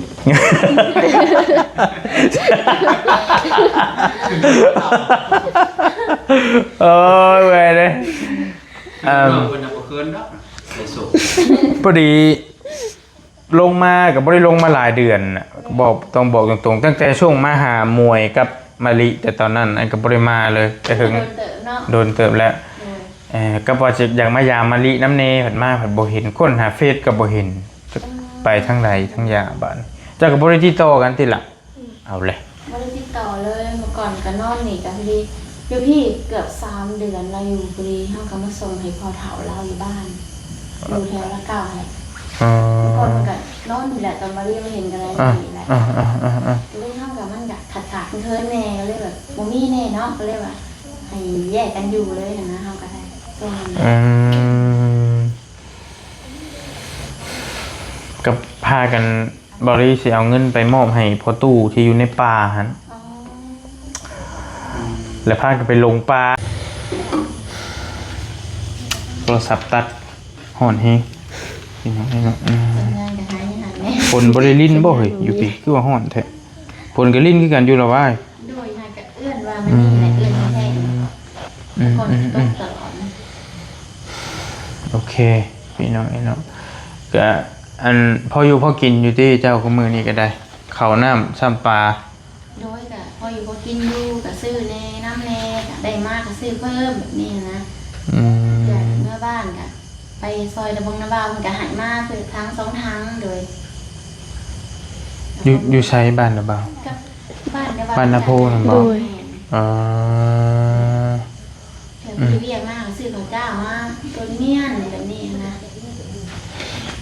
ໂອ້ຍ ເມື່ອຍເດ້. ອືມ ເພິ່ນນະບໍ່ເຂີນດອກ ໃສ່ສູງ. ພໍດີລົງມາກໍບໍ່ໄດ້ລົງມາຫຼາຍເດືອນນະ ບອກ ຕ້ອງບອກຕົງໆ ຕັ້ງແຕ່ຊ່ວງມາຫາໝວຍກັບມະລິ ແຕ່ຕອນນັ້ນ ອັນ ກໍບໍ່ໄດ້ມາເລີຍ ແຕ່ເຖິງ ໂດນເຕີບເນາະ ໂດນເຕີບແລ້ວ. ເອີ ເອີ ກໍວ່າຈະຢາກມາຢາມມະລິນຳແດ່ ພັດມາພັດບໍ່ເຫັນ ຄົ້ນຫາເຟສກໍບໍ່ເຫັນ ຈັກ ອືມ ໄປທາງໃດທາງຢາບາດນີ້. ເຈົ້າກໍບໍ່ໄດ້ຕິດຕໍ່ກັນຕິລະ? ອືມ ເອົາແຫຼະ ບໍ່ໄດ້ຕິດຕໍ່ເລີຍ. ເມື່ອກ່ອນກໍນອນນີ້ກໍພໍດີ ຢູ່ພີ້ເກືອບສາມເດືອນລາວຢູ່ ພໍດີເຮົາກໍມາສົ່ງໃຫ້ພໍ່ເຖົ້າລາວຢູ່ບ້ານ ຢູ່ແຖວລະເກົ້າຫັ້ນແຫຼະ. ອໍ ເມື່ອກ່ອນມັນກໍນອນນີ້ແຫຼະ ຕອນມາລີມາເຫັນກໍໄດ້ ອ່າ ນີ້ແຫຼະ. ອ່າໆໆໆ ກໍເລີຍເຮົາກໍ ມັນກໍຂາດໆເຂີນໆແດ່ ກໍເລີຍແບບບໍ່ມີແດ່ເນາະ ກໍເລີຍວ່າ ໃຫ້ແຍກກັນຢູ່ເລີຍຫັ້ນນະ ເຮົາກໍໄດ້ຊ່ວງນັ້ນ. ອືມ ກໍພາກັນ ບ່າວລີຊິເອົາເງິນໄປມອບໃຫ້ພໍ່ຕູ້ທີ່ຢູ່ໃນປ່າຫັ້ນ. ອໍ ແລ້ວພາກັນໄປຫຼົງປ່າ. ໂທລະສັບຕັດ ຮ້ອນແຮງ. ອືມ ຝົນບໍ່ໄດ້ລິນບໍ່ເຮີ້ຍ ຢູ່ພີ້ ຄືວ່າຮ້ອນແທ້? ຝົນກໍລິນຄືກັນຢູ່ລະຫວາຍ. ໂດຍ ຫາກະເອີ້ນວ່າມັນນີ້ແຫຼະ ເອີ້ນແທ້ໆ ອືມ ແຕ່ກ່ອນ ອືມ ຕົກຕະຫຼອດນະ. ໂອເຄ ພີ່ນ້ອງເອີຍເນາະ ກະ ອັນ ພໍຢູ່ພໍກິນຢູ່ຕິເຈົ້າ ຄຸມື້ນີ້ກໍໄດ້ ເຂົ້ານ້ຳຊ້ຳປາ? ໂດຍ ກະພໍຢູ່ພໍກິນຢູ່ ກະຊື້ແດ່ນຳແດ່ ກະໄດ້ມາກະຊື້ເພີ່ມແບບນີ້ນະ. ອືມ ເພື່ອເມືອບ້ານກະໄປຊ່ອຍນາບົງນາບ່າວ ເພິ່ນກະໃຫ້ມາເພື່ອຖັງສອງຖັງ. ໂດຍ ຢູ່ ຢູ່ໃສ ບ້ານນາບ່າວ? ກັບ ບ້ານນາບ່າວ ບ້ານນາໂພຫັ້ນບໍ? ໂດຍ ແມ່ນ. ອໍ ແຖວ ອືມ ເວຍກມາຊື້ເຂົ້າເຈົ້າມາຕົ້ນມຽນແບບນີ້ນະ.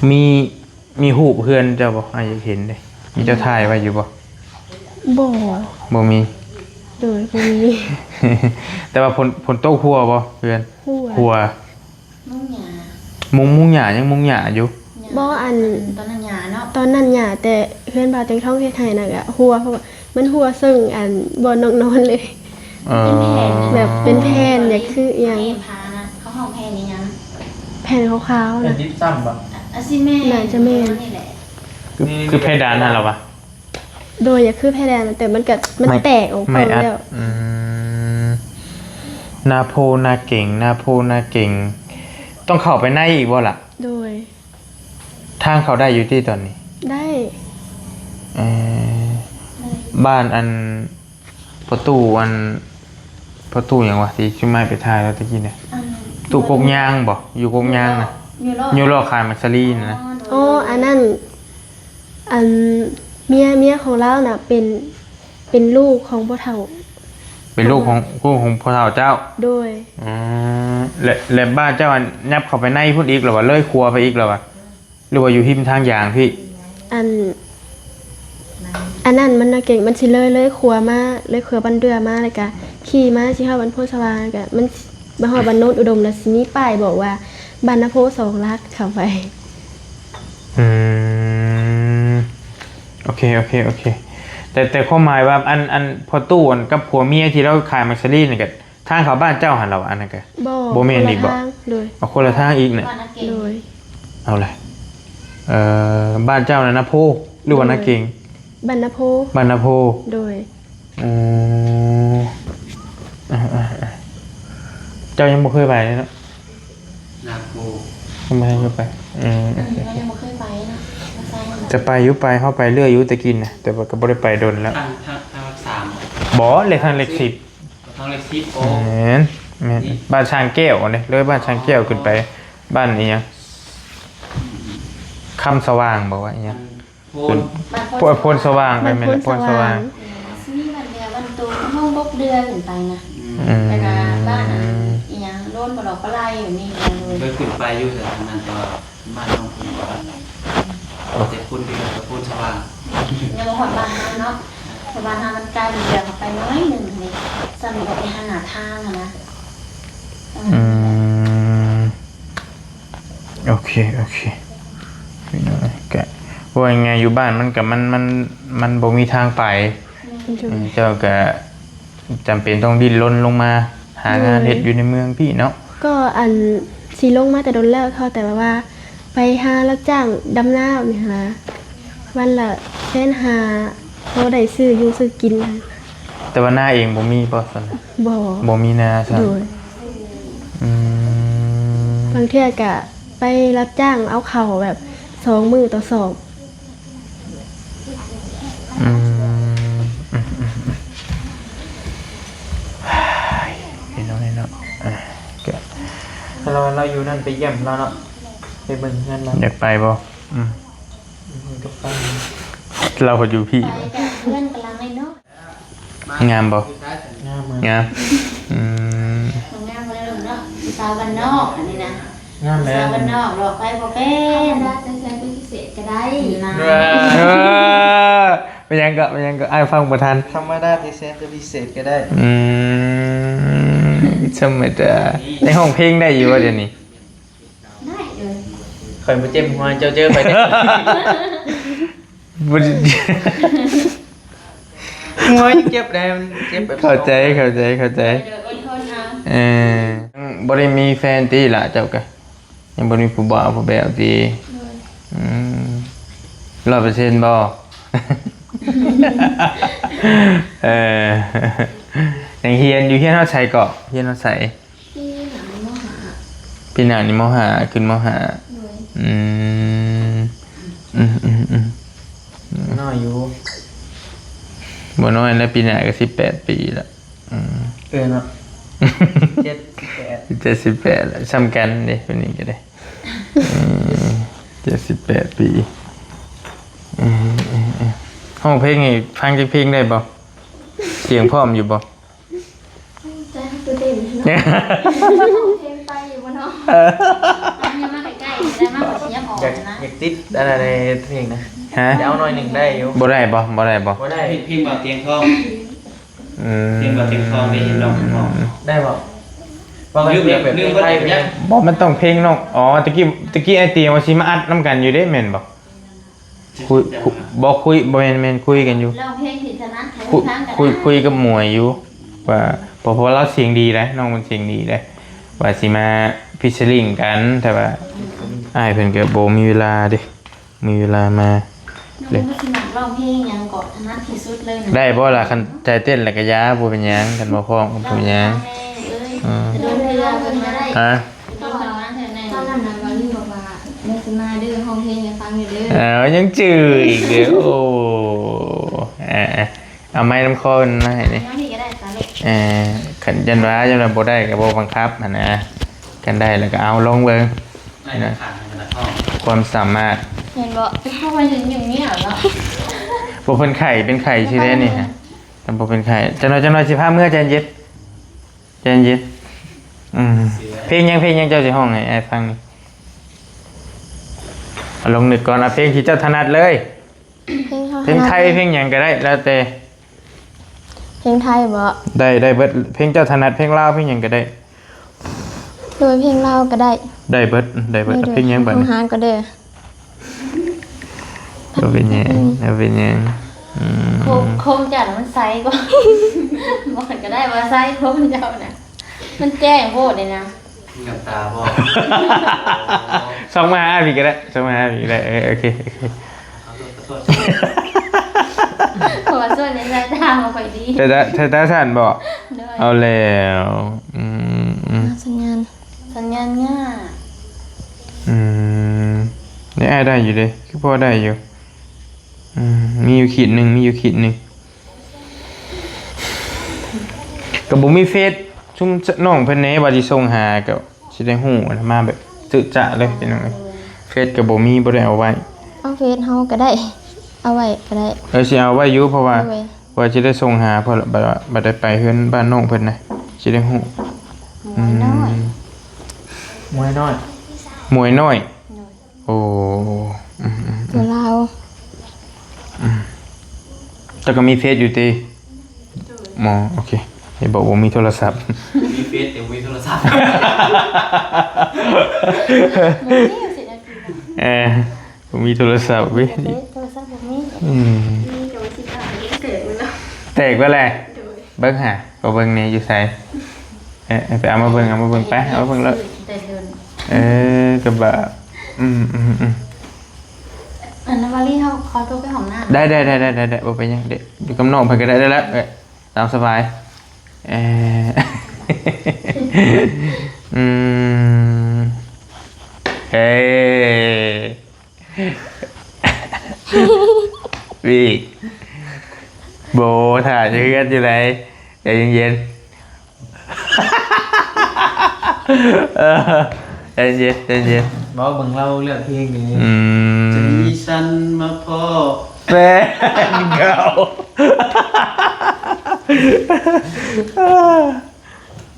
ມີ ມີຮູບເຮືອນເຈົ້າບໍ່? ອ້າຍຢາກເຫັນເດ້. ມີເຈົ້າຖ່າຍໄວ້ຢູ່ບໍ່? ບໍ່ ບໍ່ມີ. ໂດຍ ບໍ່ມີ. ແຕ່ວ່າຝົນ ຝົນຕົກຮົ່ວບໍ່ເຮືອນ? ຮົ່ວ ຮົ່ວ. ມຸງຫຍ້າ ມຸງ ມຸງຫຍ້າ ຍັງມຸງຫຍ້າຢູ່. ບໍ່ ອັນ ຕອນນັ້ນຫຍ້າເນາະ ຕອນນັ້ນຫຍ້າ ແຕ່ເຮືອນບ່າວແຕງທອງເຮັດໃຫ້ນະກະຮົ່ວ ເພາະວ່າມັນຮົ່ວເຊິ່ງ ອັນ ບ່ອນນ້ອງນອນເລີຍ. ເອີ ແບບເປັນແຜ່ນ ຢາກຄືອີ່ຫຍັງ ແຜ່ນຫຍັງ ເຂົາຮ້ອງແຜ່ນອີ່ຫຍັງ ແຜ່ນຂາວໆ ແຜ່ນນະ ຢິບຊຳບໍ່? ອາ ຊິແມ່ນ ໜ້າຈະແມ່ນ ນີ້ແຫຼະ. ຄື ຄືເພດານຫັ້ນລະວະ? ໂດຍ ຢາກຄືເພດານ ແຕ່ມັນກະ ມັນແຕກອອກໄປແລ້ວ. ອືມ ນາໂພນາເກັງ ນາໂພນາເກັງ ຕ້ອງເຂົ້າໄປໃນອີກບໍ່ລະ? ໂດຍ ທາງເຂົ້າໄດ້ຢູ່ຕິຕອນນີ້? ໄດ້. ເອີ ບ້ານອັນ ພໍ່ຕູ້ ອັນ ພໍ່ຕູ້ຫຍັງວະ ທີ່ຊຸມອ້າຍໄປຖ່າຍລາວຕະກີ້ນະ? ຕູ້ກົກຍາງບໍ່? ຢູ່ກົກຍາງນະ ຢູ່ເລາະ ຢູ່ເລາະຂາຍໝາກສາລີນະ. ອໍ ໂດຍ ອໍ ອັນນັ້ນ ອັນ ເມຍ ເມຍຂອງລາວນະ ເປັນ ເປັນລູກຂອງພໍ່ເຖົ້າ ເປັນລູກຂອງ ລູກຂອງພໍ່ເຖົ້າເຈົ້າ? ໂດຍ. ອືມ ແລະ ແລະບ້ານເຈົ້າອັນ ຍັບເຂົ້າໄປໃນພຸ້ນອີກ ຫຼືວ່າເລີຍຄົວໄປອີກ ຫຼືວ່າ ຫຼືວ່າຢູ່ຮິມທາງຢາງພີ້? ອັນ ອັນນັ້ນມັນນະເກງ ມັນຊິເລີຍ ເລີຍຄົວມາ ເລີຍຄົວບ້ານເດື່ອມາ ແລ້ວກະຂີ່ມາຊິຮອດບ້ານໂພນສະຫວ່າງ ແລ້ວກະມັນ ມາຮອດບ້ານໂນນອຸດົມ ແລ້ວຊິມີປ້າຍບອກວ່າບ້ານນາໂພສອງຫຼັກເຂົ້າໄປ. ອືມ ໂອເຄ ໂອເຄ ໂອເຄ. ແຕ່ ແຕ່ຄວາມໝາຍວ່າ ອັນ ອັນພໍ່ຕູ້ ອັນກັບຜົວເມຍທີ່ລາວຂາຍໝາກສາລີນີ້ກະ ທາງເຂົ້າບ້ານເຈົ້າຫັ້ນລະວະ? ອັນນັ້ນກະ ບໍ່ ບໍ່ແມ່ນອີກບໍ່? ຄົນລະທາງ ໂດຍ ເອົາຄົນລະທາງອີກນະ. ໂດຍ. ເອົາລະ ເອີ ບ້ານເຈົ້ານະນາໂພ ຫຼືວ່ານາເກງ? ບ້ານນາໂພ. ບ້ານນາໂພ. ໂດຍ. ເອີ ເຈົ້າຍັງບໍ່ເຄີຍໄປເນາະ? ນາໂພ ຍັງບໍ່ເຄີຍໄປ. ອືມ ອືມ ໂອເຄ ເຮົາຍັງບໍ່ເຄີຍໄປເນາະ. ຈະໄປຢູ່ ໄປ ເຮົາໄປເລື້ອຍຢູ່ແຕ່ກີ້ນະ ແຕ່ວ່າກະບໍ່ໄດ້ໄປດົນແລ້ວ. ທາງ ທາງ ທາງຫຼັກສາມບໍ່? ບໍ່ ເລີຍທາງເລກສິບ. ທາງເລກສິບ. ໂອ້ ແມ່ນ ແມ່ນ ນີ້ ບ້ານຊ້າງແກ້ວເດ້ ເລີຍບ້ານຊ້າງແກ້ວຂຶ້ນໄປ ອໍ ບ້ານອີ່ຫຍັງ ອືມໆ ຄຳສະຫວ່າງ ບອກວ່າອີ່ຫຍັງ ໂພນ ໂພນສະຫວ່າງ. ແມ່ນ ແມ່ນ ໂພນສະຫວ່າງ. ອືມ ຊິມີບ້ານເດືອ ບ້ານໂຕ ຫ້ອງບົກເດືອຂຶ້ນໄປນະ. ອືມ ແລ້ວກະບ້ານອັນ ອີ່ຫຍັງ ໂລນປະຫຼອກປະໄລຢູ່ນີ້. ເຄີຍຂຶ້ນໄປຢູ່ແຖວນັ້ນ ແຕ່ວ່າ ບ້ານນ້ອງເພິ່ນກໍ ແຕ່ຄົນທີ່ເພິ່ນກະໂພນສະຫວ່າງ ຍັງບໍ່ຮອດບ້ານເຮົາເນາະ. ເພາະບ້ານເຮົາມັນໄກ ເດີນເຮືອເຂົ້າໄປໜ້ອຍໜຶ່ງນີ້ ສ່ຳກໍໄປຫາໜ້າທາງຫັ້ນນະ. ອືມ ໂອເຄ ໂອເຄ ພີ່ນ້ອງ ກະເວົ້າງ່າຍໆ ຢູ່ບ້ານມັນກະ ມັນ ມັນ ມັນບໍ່ມີທາງໄປ. ແມ່ນ ເຈົ້າກະ ຈຳເປັນຕ້ອງດີ້ນລົນລົງມາຫາງານເຮັດຢູ່ໃນເມືອງພີ້ເນາະ. ໂດຍ ກໍອັນຊິລົງມາແຕ່ດົນແລ້ວ ເທົ່າແຕ່ວ່າໄປຫາຮັບຈ້າງດຳນາແບບນີ້ຫັ້ນນະ ວັນລະແສນຫ້າ ພໍໄດ້ຊື້ຢູ່ຊື້ກິນ. ແຕ່ວ່ານາເອງບໍ່ມີບໍ່ຊັ້ນ? ບໍ່ ບໍ່ມີນາຊັ້ນ. ໂດຍ. ອືມ ບາງເທື່ອກະໄປຮັບຈ້າງເອົາເຂົ້າແບບສອງມື້ຕໍ່ສອບ. ອືມ ອືມ ອືມ ອືມ ພີ່ນ້ອງເນາະ ອ່າ ກະ ລາວ ລາວຢູ່ນັ້ນໄປຢ້ຽມລາວເນາະ ໄປເບິ່ງເຮືອນລາວ. ຢາກໄປບໍ່? ອືມ ອືມ ກໍໄປ ລາວກໍຢູ່ພີ້ ໄປກະເຮືອນກຳລັງນ້ອຍໆ. ງາມບໍ່? ງາມ ງາມ ງາມ. ອືມ ງາມບໍ່ໄດ້ເນາະ ຜູ້ສາວບ້ານນອກອັນນີ້ນະ. ງາມແລ້ວ ຜູ້ສາວບ້ານນອກຫຼອກໃຜບໍ່ເປັນ ທຳມະດາແສນໆ ເປັນພິເສດກະໄດ້ນະ. ເອີ ເອີ ເປັນຫຍັງເກາະ ເປັນຫຍັງເກາະ ອ້າຍຟັງບໍ່ທັນ. ທຳມະດາແສນໆ ເປັນພິເສດກະໄດ້. ອືມ ທຳມະດາ. ໄດ້ຮ້ອງເພງໄດ້ຢູ່ບໍ່ດຽວນີ້? ໄດ້ເອີຍ. ຂ້ອຍບໍ່ເຈັບຫົວ ເຈົ້າເຈີຂ້ອຍເດ້. ບໍ່ໄດ້ ໂອ້ຍ ເຈັບແດ່ ມັນເຈັບແບບ ເຂົ້າໃຈ ເຂົ້າໃຈ ເຂົ້າໃຈ. ເອີ ບໍ່ໄດ້ມີແຟນຕິລະເຈົ້າກະ? ຍັງບໍ່ມີຜູ້ບ່າວຜູ້ແບວຕິ? ໂດຍ. ອືມ ຮ້ອຍເປີເຊັນບໍ່? ເອີ ຍັງຮຽນຢູ່ ຮຽນຮອດໃສເກາະ? ຮຽນຮອດໃສ? ປີໜ້ານີ້ ມໍຫ້າ ປີໜ້ານີ້ ມໍຫ້າ ຂຶ້ນ ມໍຫ້າ. ໂດຍ. ອືມ ອືມ ອືມ ອືມ ນ້ອຍຢູ່ ບໍ່ນ້ອຍແລ້ວ ປີໜ້າກໍສິບແປດປີລະ. ອືມ ເອີເນາະ ເຈັດ ສິບແປດ ເຈັດ ສິບແປດລະ ສ່ຳກັນເດ້ ຄົນນີ້ກໍໄດ້. ເອີ ເຈັດ ສິບແປດປີ. ອືມ ອືມ ອືມ ຮ້ອງເພງໃຫ້ຟັງຈັກເພງໄດ້ບໍ່? ສຽງພ້ອມຢູ່ບໍ່? ໃຈເຮົາຕື່ນເຕັ້ນເນາະ. ເພງໄປຢູ່ບໍ່ເນາະ? ເອີ ເອົາມາໃກ້ໆ ໄດ້ມາ ຂ້ອຍຊິຫຍັບອອກ ຢາກ ນະ ຢາກຕິດອັນນັ້ນໃນເພງນະ. ຮະ? ຈະເອົາໜ້ອຍໜຶ່ງໄດ້ຢູ່. ບໍ່ໄດ້ບໍ່? ບໍ່ໄດ້ບໍ່? ບໍ່ໄດ້. ເພງ ເພງບ່າວຕຽງທອງ. ອືມ ເພງບ່າວຕຽງທອງ ໄດ້ຍິນນ້ອງຮ້ອງ. ໄດ້ບໍ່? ວ່າມັນເປັນແບບເພງໄທເປັນຫຍັງ? ບໍ່ ມັນຕ້ອງເພງນ້ອງ. ອໍ ຕະກີ້ ຕະກີ້ອ້າຍຕຽງວ່າຊິມາອັດນຳກັນຢູ່ເດ້ ແມ່ນບໍ່? ຄຸຍ ຄຸຍ ບໍ່ ຄຸຍ ບໍ່ແມ່ນ ແມ່ນ ຄຸຍກັນຢູ່ ຮ້ອງເພງທີ່ຖະໜັດໃຫ້ຟັງກໍໄດ້ ຄຸຍ ຄຸຍກັບໝວຍຢູ່ວ່າ ເພາະ ເພາະວ່າລາວສຽງດີເດ້ ນ້ອງເພິ່ນສຽງດີເດ້ ວ່າຊິມາຟີດເຊີລິງກັນ ແຕ່ວ່າອ້າຍເພິ່ນກໍບໍ່ມີເວລາເດ້ ມີເວລາມາ. ນ້ອງເພິ່ນຊິມັກຮ້ອງເພງຫຍັງເກາະ ຖະໜັດທີ່ສຸດເລີຍນະ? ໄດ້ບໍ່ລະ? ຄັນໃຈເຕັ້ນແລ້ວກໍຢ່າ ບໍ່ເປັນຫຍັງ ຄັນບໍ່ພ້ອມກໍບໍ່ເປັນຫຍັງ. ອືມ ແຕ່ດົນເທື່ອເພິ່ນມາໄດ້ ຮະ? ຕອນນັ້ນນະ ວາລີບອກວ່າ ແມ່ຊິມາເດີ ຮ້ອງເພງໃຫ້ຟັງແດ່ເດີ. ອ້າວ ຍັງຈື່ອີກເດີ. ໂອ້ ເອົາໄມ້ນຳຄໍເພິ່ນມາໃຫ້ນີ້ ເອົານີ້ກໍໄດ້ສາລູກ. ເອີ ຄັນ ຢ້ານວ່າ ຢ້ານວ່າບໍ່ໄດ້ກໍບໍ່ບັງຄັບຫັ້ນນະ ຄັນໄດ້ແລ້ວກໍເອົາ ລອງເບິ່ງນະ ຄວາມສາມາດ. ເຫັນບໍ່? ເຮົາວ່າຍັງງຽບເນາະ. ບໍ່ ເພິ່ນໄຂ້ ເປັນໄຂ້ຊິໄດ້ນີ້ຮະ. ບໍ່ເປັນໄຂ້. ຈັກໜ້ອຍ ຈັກໜ້ອຍຊິພາເມືອ. ໃຈເຢັນ ໃຈເຢັນ. ອືມ ເພງຫຍັງ ເພງຫຍັງເຈົ້າຊິຮ້ອງໃຫ້ອ້າຍຟັງນີ້? ເອົາລົງນຶກກ່ອນ. ເອົາເພງທີ່ເຈົ້າຖະໜັດເລີຍ. ເພງເຮົາ ເພງໄທ ຖະໜັດເລີຍ. ເພງຫຍັງກໍໄດ້ ແລ້ວແຕ່. ເພງໄທບໍ? ໄດ້ ໄດ້ເບິດ. ເພງເຈົ້າຖະໜັດ ເພງລາວ ເພງຫຍັງກໍໄດ້. ໂດຍ ເພງລາວກໍໄດ້. ໄດ້ເບິດ ໄດ້ເບິດ. ໂດຍ ເພງຫຍັງບັດນີ້? ເຮົາຫາກໍເດີ. ບໍ່ເປັນຫຍັງ ອືມ ບໍ່ເປັນຫຍັງ. ອືມ ໂຄງ ໂຄງເຈົ້ານະມັນໃສກວ່າ. ບໍ່ກໍໄດ້ວ່າໃສ ໂຄງເຈົ້ານະ ມັນແຈ້ງໂພດເດນະ. ມີນ້ຳຕາບໍ່? ສ່ອງມາຫາພີ່ກໍໄດ້ ສ່ອງມາຫາພີ່ກໍໄດ້. ເອີ ໂອເຄ ໂອເຄ. ຂໍໂທດ ຂໍໂທດ. ເພາະວ່າສ່ວນໃນສາຍຕາບໍ່ຄ່ອຍດີ. ແຕ່ ແຕ່ ແຕ່ຊັ້ນບໍ? ໂດຍ. ເອົາແລ້ວ. ອືມ ອືມ ສັນຍານ ສັນຍານຍາກ. ອືມ ໄດ້ ອ້າຍໄດ້ຢູ່ເດ້ ຄືພໍໄດ້ຢູ່. ອືມ ມີຢູ່ຂີດໜຶ່ງ ມີຢູ່ຂີດໜຶ່ງ. ກໍບໍ່ມີເຟສຊຸມນ້ອງເພິ່ນແດ່ ວ່າຊິສົ່ງຫາ ກໍຊິໄດ້ຮູ້ນະ ມາແບບຈຶຈະເລີຍພີ່ນ້ອງເອີຍ. ເຟສກໍບໍ່ມີ ບໍ່ໄດ້ເອົາໄວ້. ເອົາເຟສເຮົາກໍໄດ້ ເອົາໄວ້ກໍໄດ້. ເອີ ຊິເອົາໄວ້ຢູ່ ເພາະວ່າ ໂດຍ ວ່າຊິໄດ້ສົ່ງຫາ ເພາະວ່າບັດ ບັດໄດ້ໄປເຮືອນບ້ານນ້ອງເພິ່ນນະ ຊິໄດ້ຮູ້. ໝວຍນ້ອຍ ອືມ ໝວຍນ້ອຍ ໝວຍນ້ອຍ. ໂດຍ. ໂອ້ ອືມໆໆ ຕົວລາວ. ອືມ ເຈົ້າກໍມີເຟສຢູ່ຕິ? ໂດຍ. ໝໍ ໂອເຄ. ເຫັນບອກບໍ່ມີໂທລະສັບ. ມີເຟສແຕ່ບໍ່ມີໂທລະສັບ. ບໍ່ມີສິນະ. ເອີ ບໍ່ມີໂທລະສັບເວີຍ. ເຟສ ໂທລະສັບບໍ່ມີ. ອືມ ມີກໍວ່າຊິຂາຍແຕກເບິດແລ້ວ. ແຕກເບິດແລ້ວ. ໂດຍ. ເບິ່ງຫາ ຂໍເບິ່ງແດ່ ຢູ່ໃສ? ເອີ ເອີ ໄປເອົາມາເບິ່ງ ເອົາມາເບິ່ງໄປ ເອົາມາເບິ່ງໂລດ. ແຕ່ເດີນ ເອີ ກະບະ ອືມໆໆ. ອັນນະ ວາລີ ເຮົາຂໍຕົວໄປຫ້ອງນ້ຳ. ໄດ້ໆໆໆ ບໍ່ເປັນຫຍັງ. ເດ ຢູ່ກັບນ້ອງເພິ່ນກໍໄດ້ແລ້ວ ເອີ ຕາມສະບາຍ. ເອີ ອືມ ເອີ. ວິ ໂບ ຖ້າຢູ່ເຮືອນຢູ່ໃດ ໃຈເຢັນໆ ເອີ ໃຈເຢັນໆ ໃຈເຢັນ. ເວົ້າເບິ່ງລາວເລືອກເພງນີ້. ອືມ ຈັ່ງຊັ້ນມາພໍ້ແຟນເກົ່າ.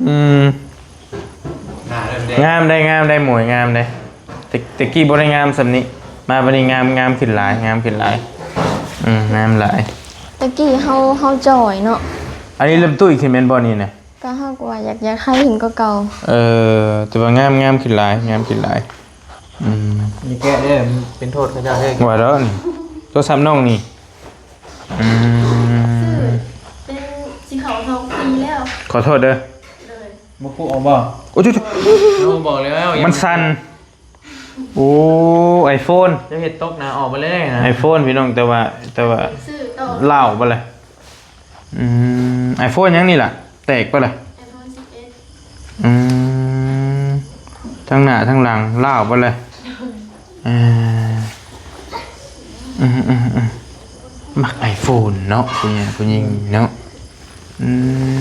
ອືມ ໜ້າເລີ່ມແດງ. ງາມໄດ໋ ງາມໄດ໋ ໝວຍງາມໄດ໋. ແຕ່ ແຕ່ກີ້ບໍ່ໄດ້ງາມສ່ຳນີ້ ມາບັດນີ້ງາມ ງາມຂຶ້ນຫຼາຍ ງາມຂຶ້ນຫຼາຍ. ອືມ ງາມຫຼາຍ. ແຕ່ກີ້ເຮົາ ເຮົາຈ່ອຍເນາະ. ອັນນີ້ເລີ່ມຕຸ້ຍຂຶ້ນແມ່ນບໍ່ນີ້ນະ? ກໍເຮົາກໍວ່າຢາກ ຢາກໃຫ້ເຫັນກວ່າເກົ່າ. ເອີ ແຕ່ວ່າງາມ ງາມຂຶ້ນຫຼາຍ ງາມຂຶ້ນຫຼາຍ. ອືມ ຢ່າແກະເດີ ມັນເປັນໂທດເຂົາເຈົ້າເດີ. ວ່າແລ້ວນີ້ ໂທລະສັບນ້ອງນີ້. ອືມ ຊື້ເປັນ ຊິເຂົ້າສອງປີແລ້ວ. ຂໍໂທດເດີ. ໂດຍ. ບໍ່ຄຸເອົາບໍ່? ໂອ້ຍ ເຮົາບອກແລ້ວ ມັນສັ່ນ. ໂອ້ ໄອໂຟນ ເຈົ້າເຮັດຕົກນະ ອອກໄປເລີຍນະ. ໄອໂຟນພີ່ນ້ອງ ແຕ່ວ່າ ແຕ່ວ່າ ຊື້ຕໍ່ ລ້າວບໍ່ລະ? ອືມ ໄອໂຟນຫຍັງນີ້ລະ ແຕກບໍ່ລະ? ໄອໂຟນສິບເອັດ. ອືມ ທັງໜ້າທັງຫຼັງລ້າວເບິດເລີຍ. ເອີ ອືມໆໆ ມັກໄອໂຟນເນາະ ຜູ້ໃຫຍ່ຜູ້ຍິງເນາະ. ອື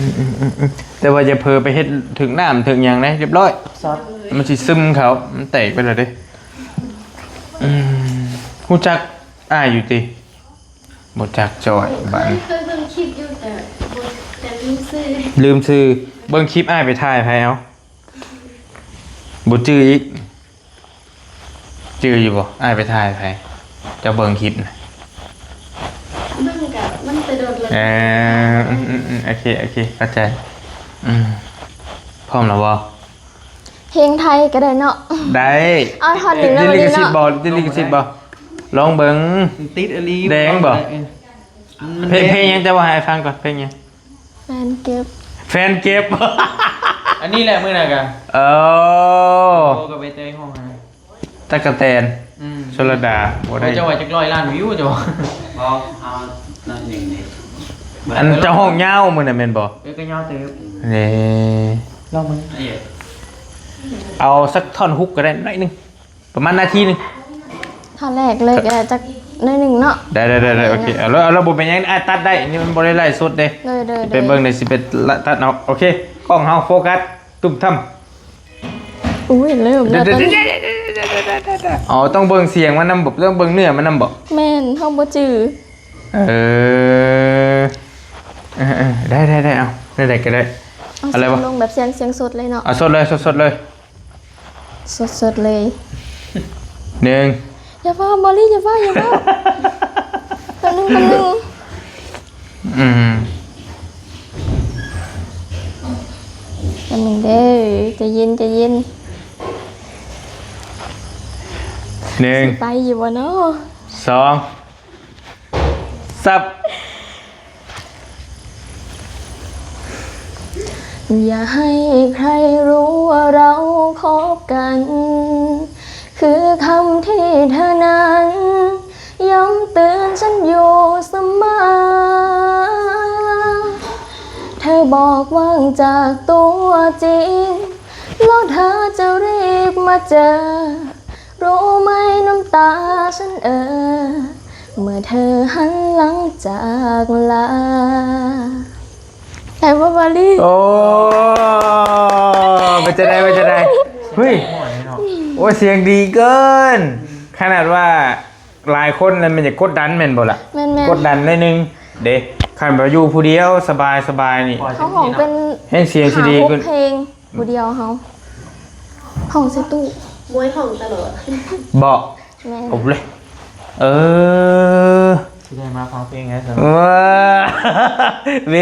ມ ອືມໆໆ ແຕ່ວ່າຢ່າເຜີໄປເຮັດຖືກນ້ຳຖືກຫຍັງເດ້ ຮຽບຮ້ອຍ ມັນຊິຊຶມເຂົ້າ ມັນແຕກໄປແລ້ວເດ້. ອືມ ຮູ້ຈັກອ້າຍຢູ່ຕິ? ບໍ່ຈັກຈ້ອຍ ເຄີຍ ບາດນີ້ ເຄີຍເບິ່ງຄລິບຢູ່ ແຕ່ບໍ່ ແຕ່ລືມຊື່ ລືມຊື່. ເບິ່ງຄລິບອ້າຍໄປຖ່າຍໃຜເອົາ? ບໍ່ຈື່ອີກ. ຈື່ຢູ່ບໍ່? ອ້າຍໄປຖ່າຍໃຜ? ເຈົ້າເບິ່ງຄລິບນະ? ເບິ່ງກະມັນແຕ່ດົນແລ້ວ. ເອີ ອືມໆໆ ໂອເຄ ໂອເຄ ເຂົ້າໃຈ. ອືມ ພ້ອມແລ້ວບໍ່? ເພງໄທກໍໄດ້ເນາະ. ໄດ້. ເອົາທ່ອນໜຶ່ງໄດ້ບໍ່? ຕິດລິຂະສິດບໍ່? ຕິດລິຂະສິດບໍ່? ລອງເບິ່ງ. ມັນຕິດອີ່ຫຼີ. ແດງບໍ່? ເອີ ມັນ ເພງ ແດງ. ເພງຫຍັງ? ເຈົ້າເວົ້າໃຫ້ອ້າຍຟັງກ່ອນ ເພງຫຍັງ? ແຟນເກັບ ແຟນເກັບ. ອັນນີ້ແຫຼະມື້ນັ້ນກະ ເອີ ໂອ້ ກໍໄປເຕີຍຫ້ອງຫາ ຕັກກະແຕນ ອືມ ຊົນລະດາ ບໍ່ໄດ້. ເຈົ້າວ່າຈັກຮ້ອຍລ້ານວິວເຈົ້າ. ບໍ່ ເອົາໜ້ອຍໜຶ່ງນີ້ ອັນເຈົ້າຮ້ອງຍາວມື້ນັ້ນແມ່ນບໍ່? ເອີ ກໍຍາວເຕີບ. ເອີ ລອງເບິ່ງ ເອົາສັກທ່ອນຮຸກກໍໄດ້ ໜ້ອຍໜຶ່ງ. ປະມານນາທີໜຶ່ງ. ທ່ອນແລກເລີຍກໍໄດ້ ຈັກໜ້ອຍໜຶ່ງເນາະ. ໄດ້ໆໆໆ ໂອເຄ ເອົາເລີຍ ເອົາເລີຍ ບໍ່ເປັນຫຍັງ. ອ້າຍຕັດໄດ້ ນີ້ມັນບໍ່ໄດ້ໄລຟ໌ສົດເດ້. ໂດຍໆໆ ໄປເບິ່ງໃນ ຊິໄປຕັດເອົາ. ໂອເຄ ກ້ອງເຮົາໂຟກັສ ຕຸ້ມທຳ. ອຸ້ຍ ເລີ່ມແລ້ວຕອນນີ້. ອໍ ຕ້ອງເບິ່ງສຽງມັນນຳບໍ? ຕ້ອງເບິ່ງເນື້ອມັນນຳບໍ? ແມ່ນ ເຮົາບໍ່ຈື່. ເອີ ເອີ ໄດ້ກໍໄດ້. ເອົາ ເອົາເລີຍວະ ສຽງລົງແບບສຽງ ສຽງສົດເລີຍເນາະ. ເອົາສົດເລີຍ ສົດໆເລີຍ. ສົດໆເລີຍ. ໜຶ່ງ. ຢ່າຟ້າວ ບາລີ ຢ່າຟ້າວ ຢ່າຟ້າວ. ແປັບໜຶ່ງ ແປັບໜຶ່ງ. ອືມ ແປັບໜຶ່ງເດີ ໃຈເຢັນ ໃຈເຢັນ. ໜຶ່ງ. ຊິໄປຢູ່ບໍ່ເນາະ? ສອງ. ສັບ. ຢ່າໃຫ້ໃຄຮູ້ວ່າເຮົາຄົບກັນ ຄືຄຳທີ່ເທີນັ້ນ ຢ້ຳເຕືອນສັນຢູ່ສະເໝີ. ເທີບອກຫວັງຈາກຕົວຈິງ ແລ້ວເທີຈະຣີບມາເຈີ. ຮູ້ໄໝນ້ຳຕາສັນເອີ ເມື່ອເທີຫັນຫຼັງຈາກລາ. ໄດ້ບໍ່ ບາລີ? ໂອ້ ເປັນຈັ່ງໃດ ເປັນຈັ່ງໃດ? ເຮີ້ຍ ໂອ້ຍ ສຽງດີເກີນ ຂະໜາດວ່າຫຼາຍຄົນນັ້ນມັນຢາກກົດດັນແມ່ນບໍ່ລະ? ແມ່ນໆ ກົດດັນໜ້ອຍໜຶ່ງເດ້. ຄັນວ່າຢູ່ຜູ້ດຽວສະບາຍໆນີ້ ເຮົາຮ້ອງເປັນ ແຮງສຽງຊິດີຂຶ້ນ ຫ້າຫົກເພງ ຜູ້ດຽວເຮົາ ຫ້ອງໃສ່ຕູ້ ມວຍຫ້ອງຕະຫຼອດ ເບາະ. ແມ່ນ ເອົາເລີຍ. ເອີ ຊິໄດ້ມາຟັງເພງໃຫ້ຊັ້ນ ວ້າ ເວ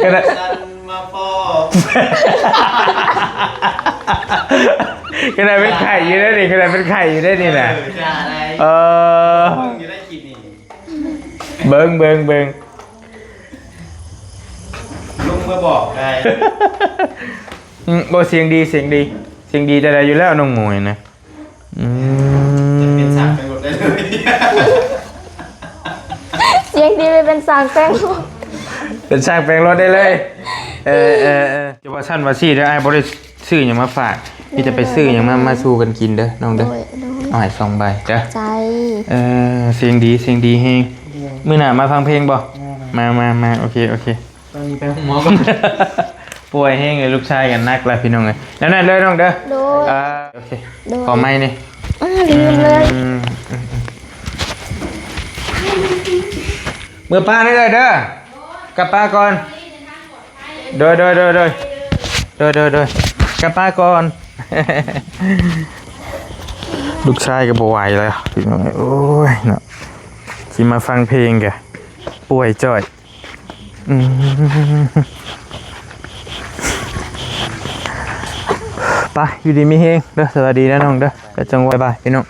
ຂະໜາດ ສັນມາພໍ້ ຂະໜາດເປັນໄຂ້ຢູ່ເດ້ນີ້ ຂະໜາດເປັນໄຂ້ຢູ່ເດ້ນີ້ນະ. ເອີ ຢ່າໄດ້ ເອີ ເບິ່ງຢູ່ໃນຄລິບນີ້ ເບິ່ງ ເບິ່ງ ເບິ່ງ ລົງມາບອກໄດ້. ອືມ ບໍ່ ສຽງດີ ສຽງດີ ສຽງດີແຕ່ໃດຢູ່ແລ້ວນ້ອງໝວຍນະ. ອືມ ຈະເປັນຊ່າງແປງລົດໄດ້ເລີຍ ສຽງດີໄປເປັນຊ່າງແປງລົດ ເປັນຊ່າງແປງລົດໄດ້ເລີຍ. ເອີ ເອີ ເອີ ຈະວ່າຊັ້ນວ່າຊີ້ເດີ ອ້າຍບໍ່ໄດ້ ຊື້ຫຍັງມາຝາກ ມີແຕ່ໄປຊື້ຫຍັງມາ ໂດຍ ໂດຍ ມາສູ່ກັນກິນເດີນ້ອງເດີ. ໂດຍ ໂດຍ ເອົາໃຫ້ສອງໃບເດີ ໃຈ ເອີ ສຽງດີ ສຽງດີແຮງ. ມື້ໜ້າມາຟັງເພງບໍ່? ມາ ມາ ມາ ໂອເຄ ໂອເຄ. ຕອນນີ້ໄປໂຮງໝໍກ່ອນ ປ່ວຍແຮງເລີຍ ລູກຊາຍກໍໜັກແລ້ວພີ່ນ້ອງເອີຍ. ແນວນັ້ນເດີນ້ອງເດີ ໂດຍ ອ່າ ໂອເຄ ໂດຍ ຂໍໄມ້ນີ້ ອ່າ ລືມເລີຍ ອືມ ເມືອປ້າເດີ ເດີ ກັບປ້າກ່ອນ. ໂດຍ ໂດຍ ໂດຍ ໂດຍ ກັບປ້າກ່ອນ. ລູກຊາຍກໍບໍ່ໄຫວແລ້ວພີ່ນ້ອງເອີຍ ໂອ້ຍເນາະ ຊິມາຟັງເພງກະປ່ວຍຈ້ອຍ. ອືມ ໄປ ຢູ່ດີມີແຮງເດີ ສະບາຍດີນະນ້ອງເດີ ແລ້ວຈັ່ງວ່າ ບາຍບາຍພີ່ນ້ອງ.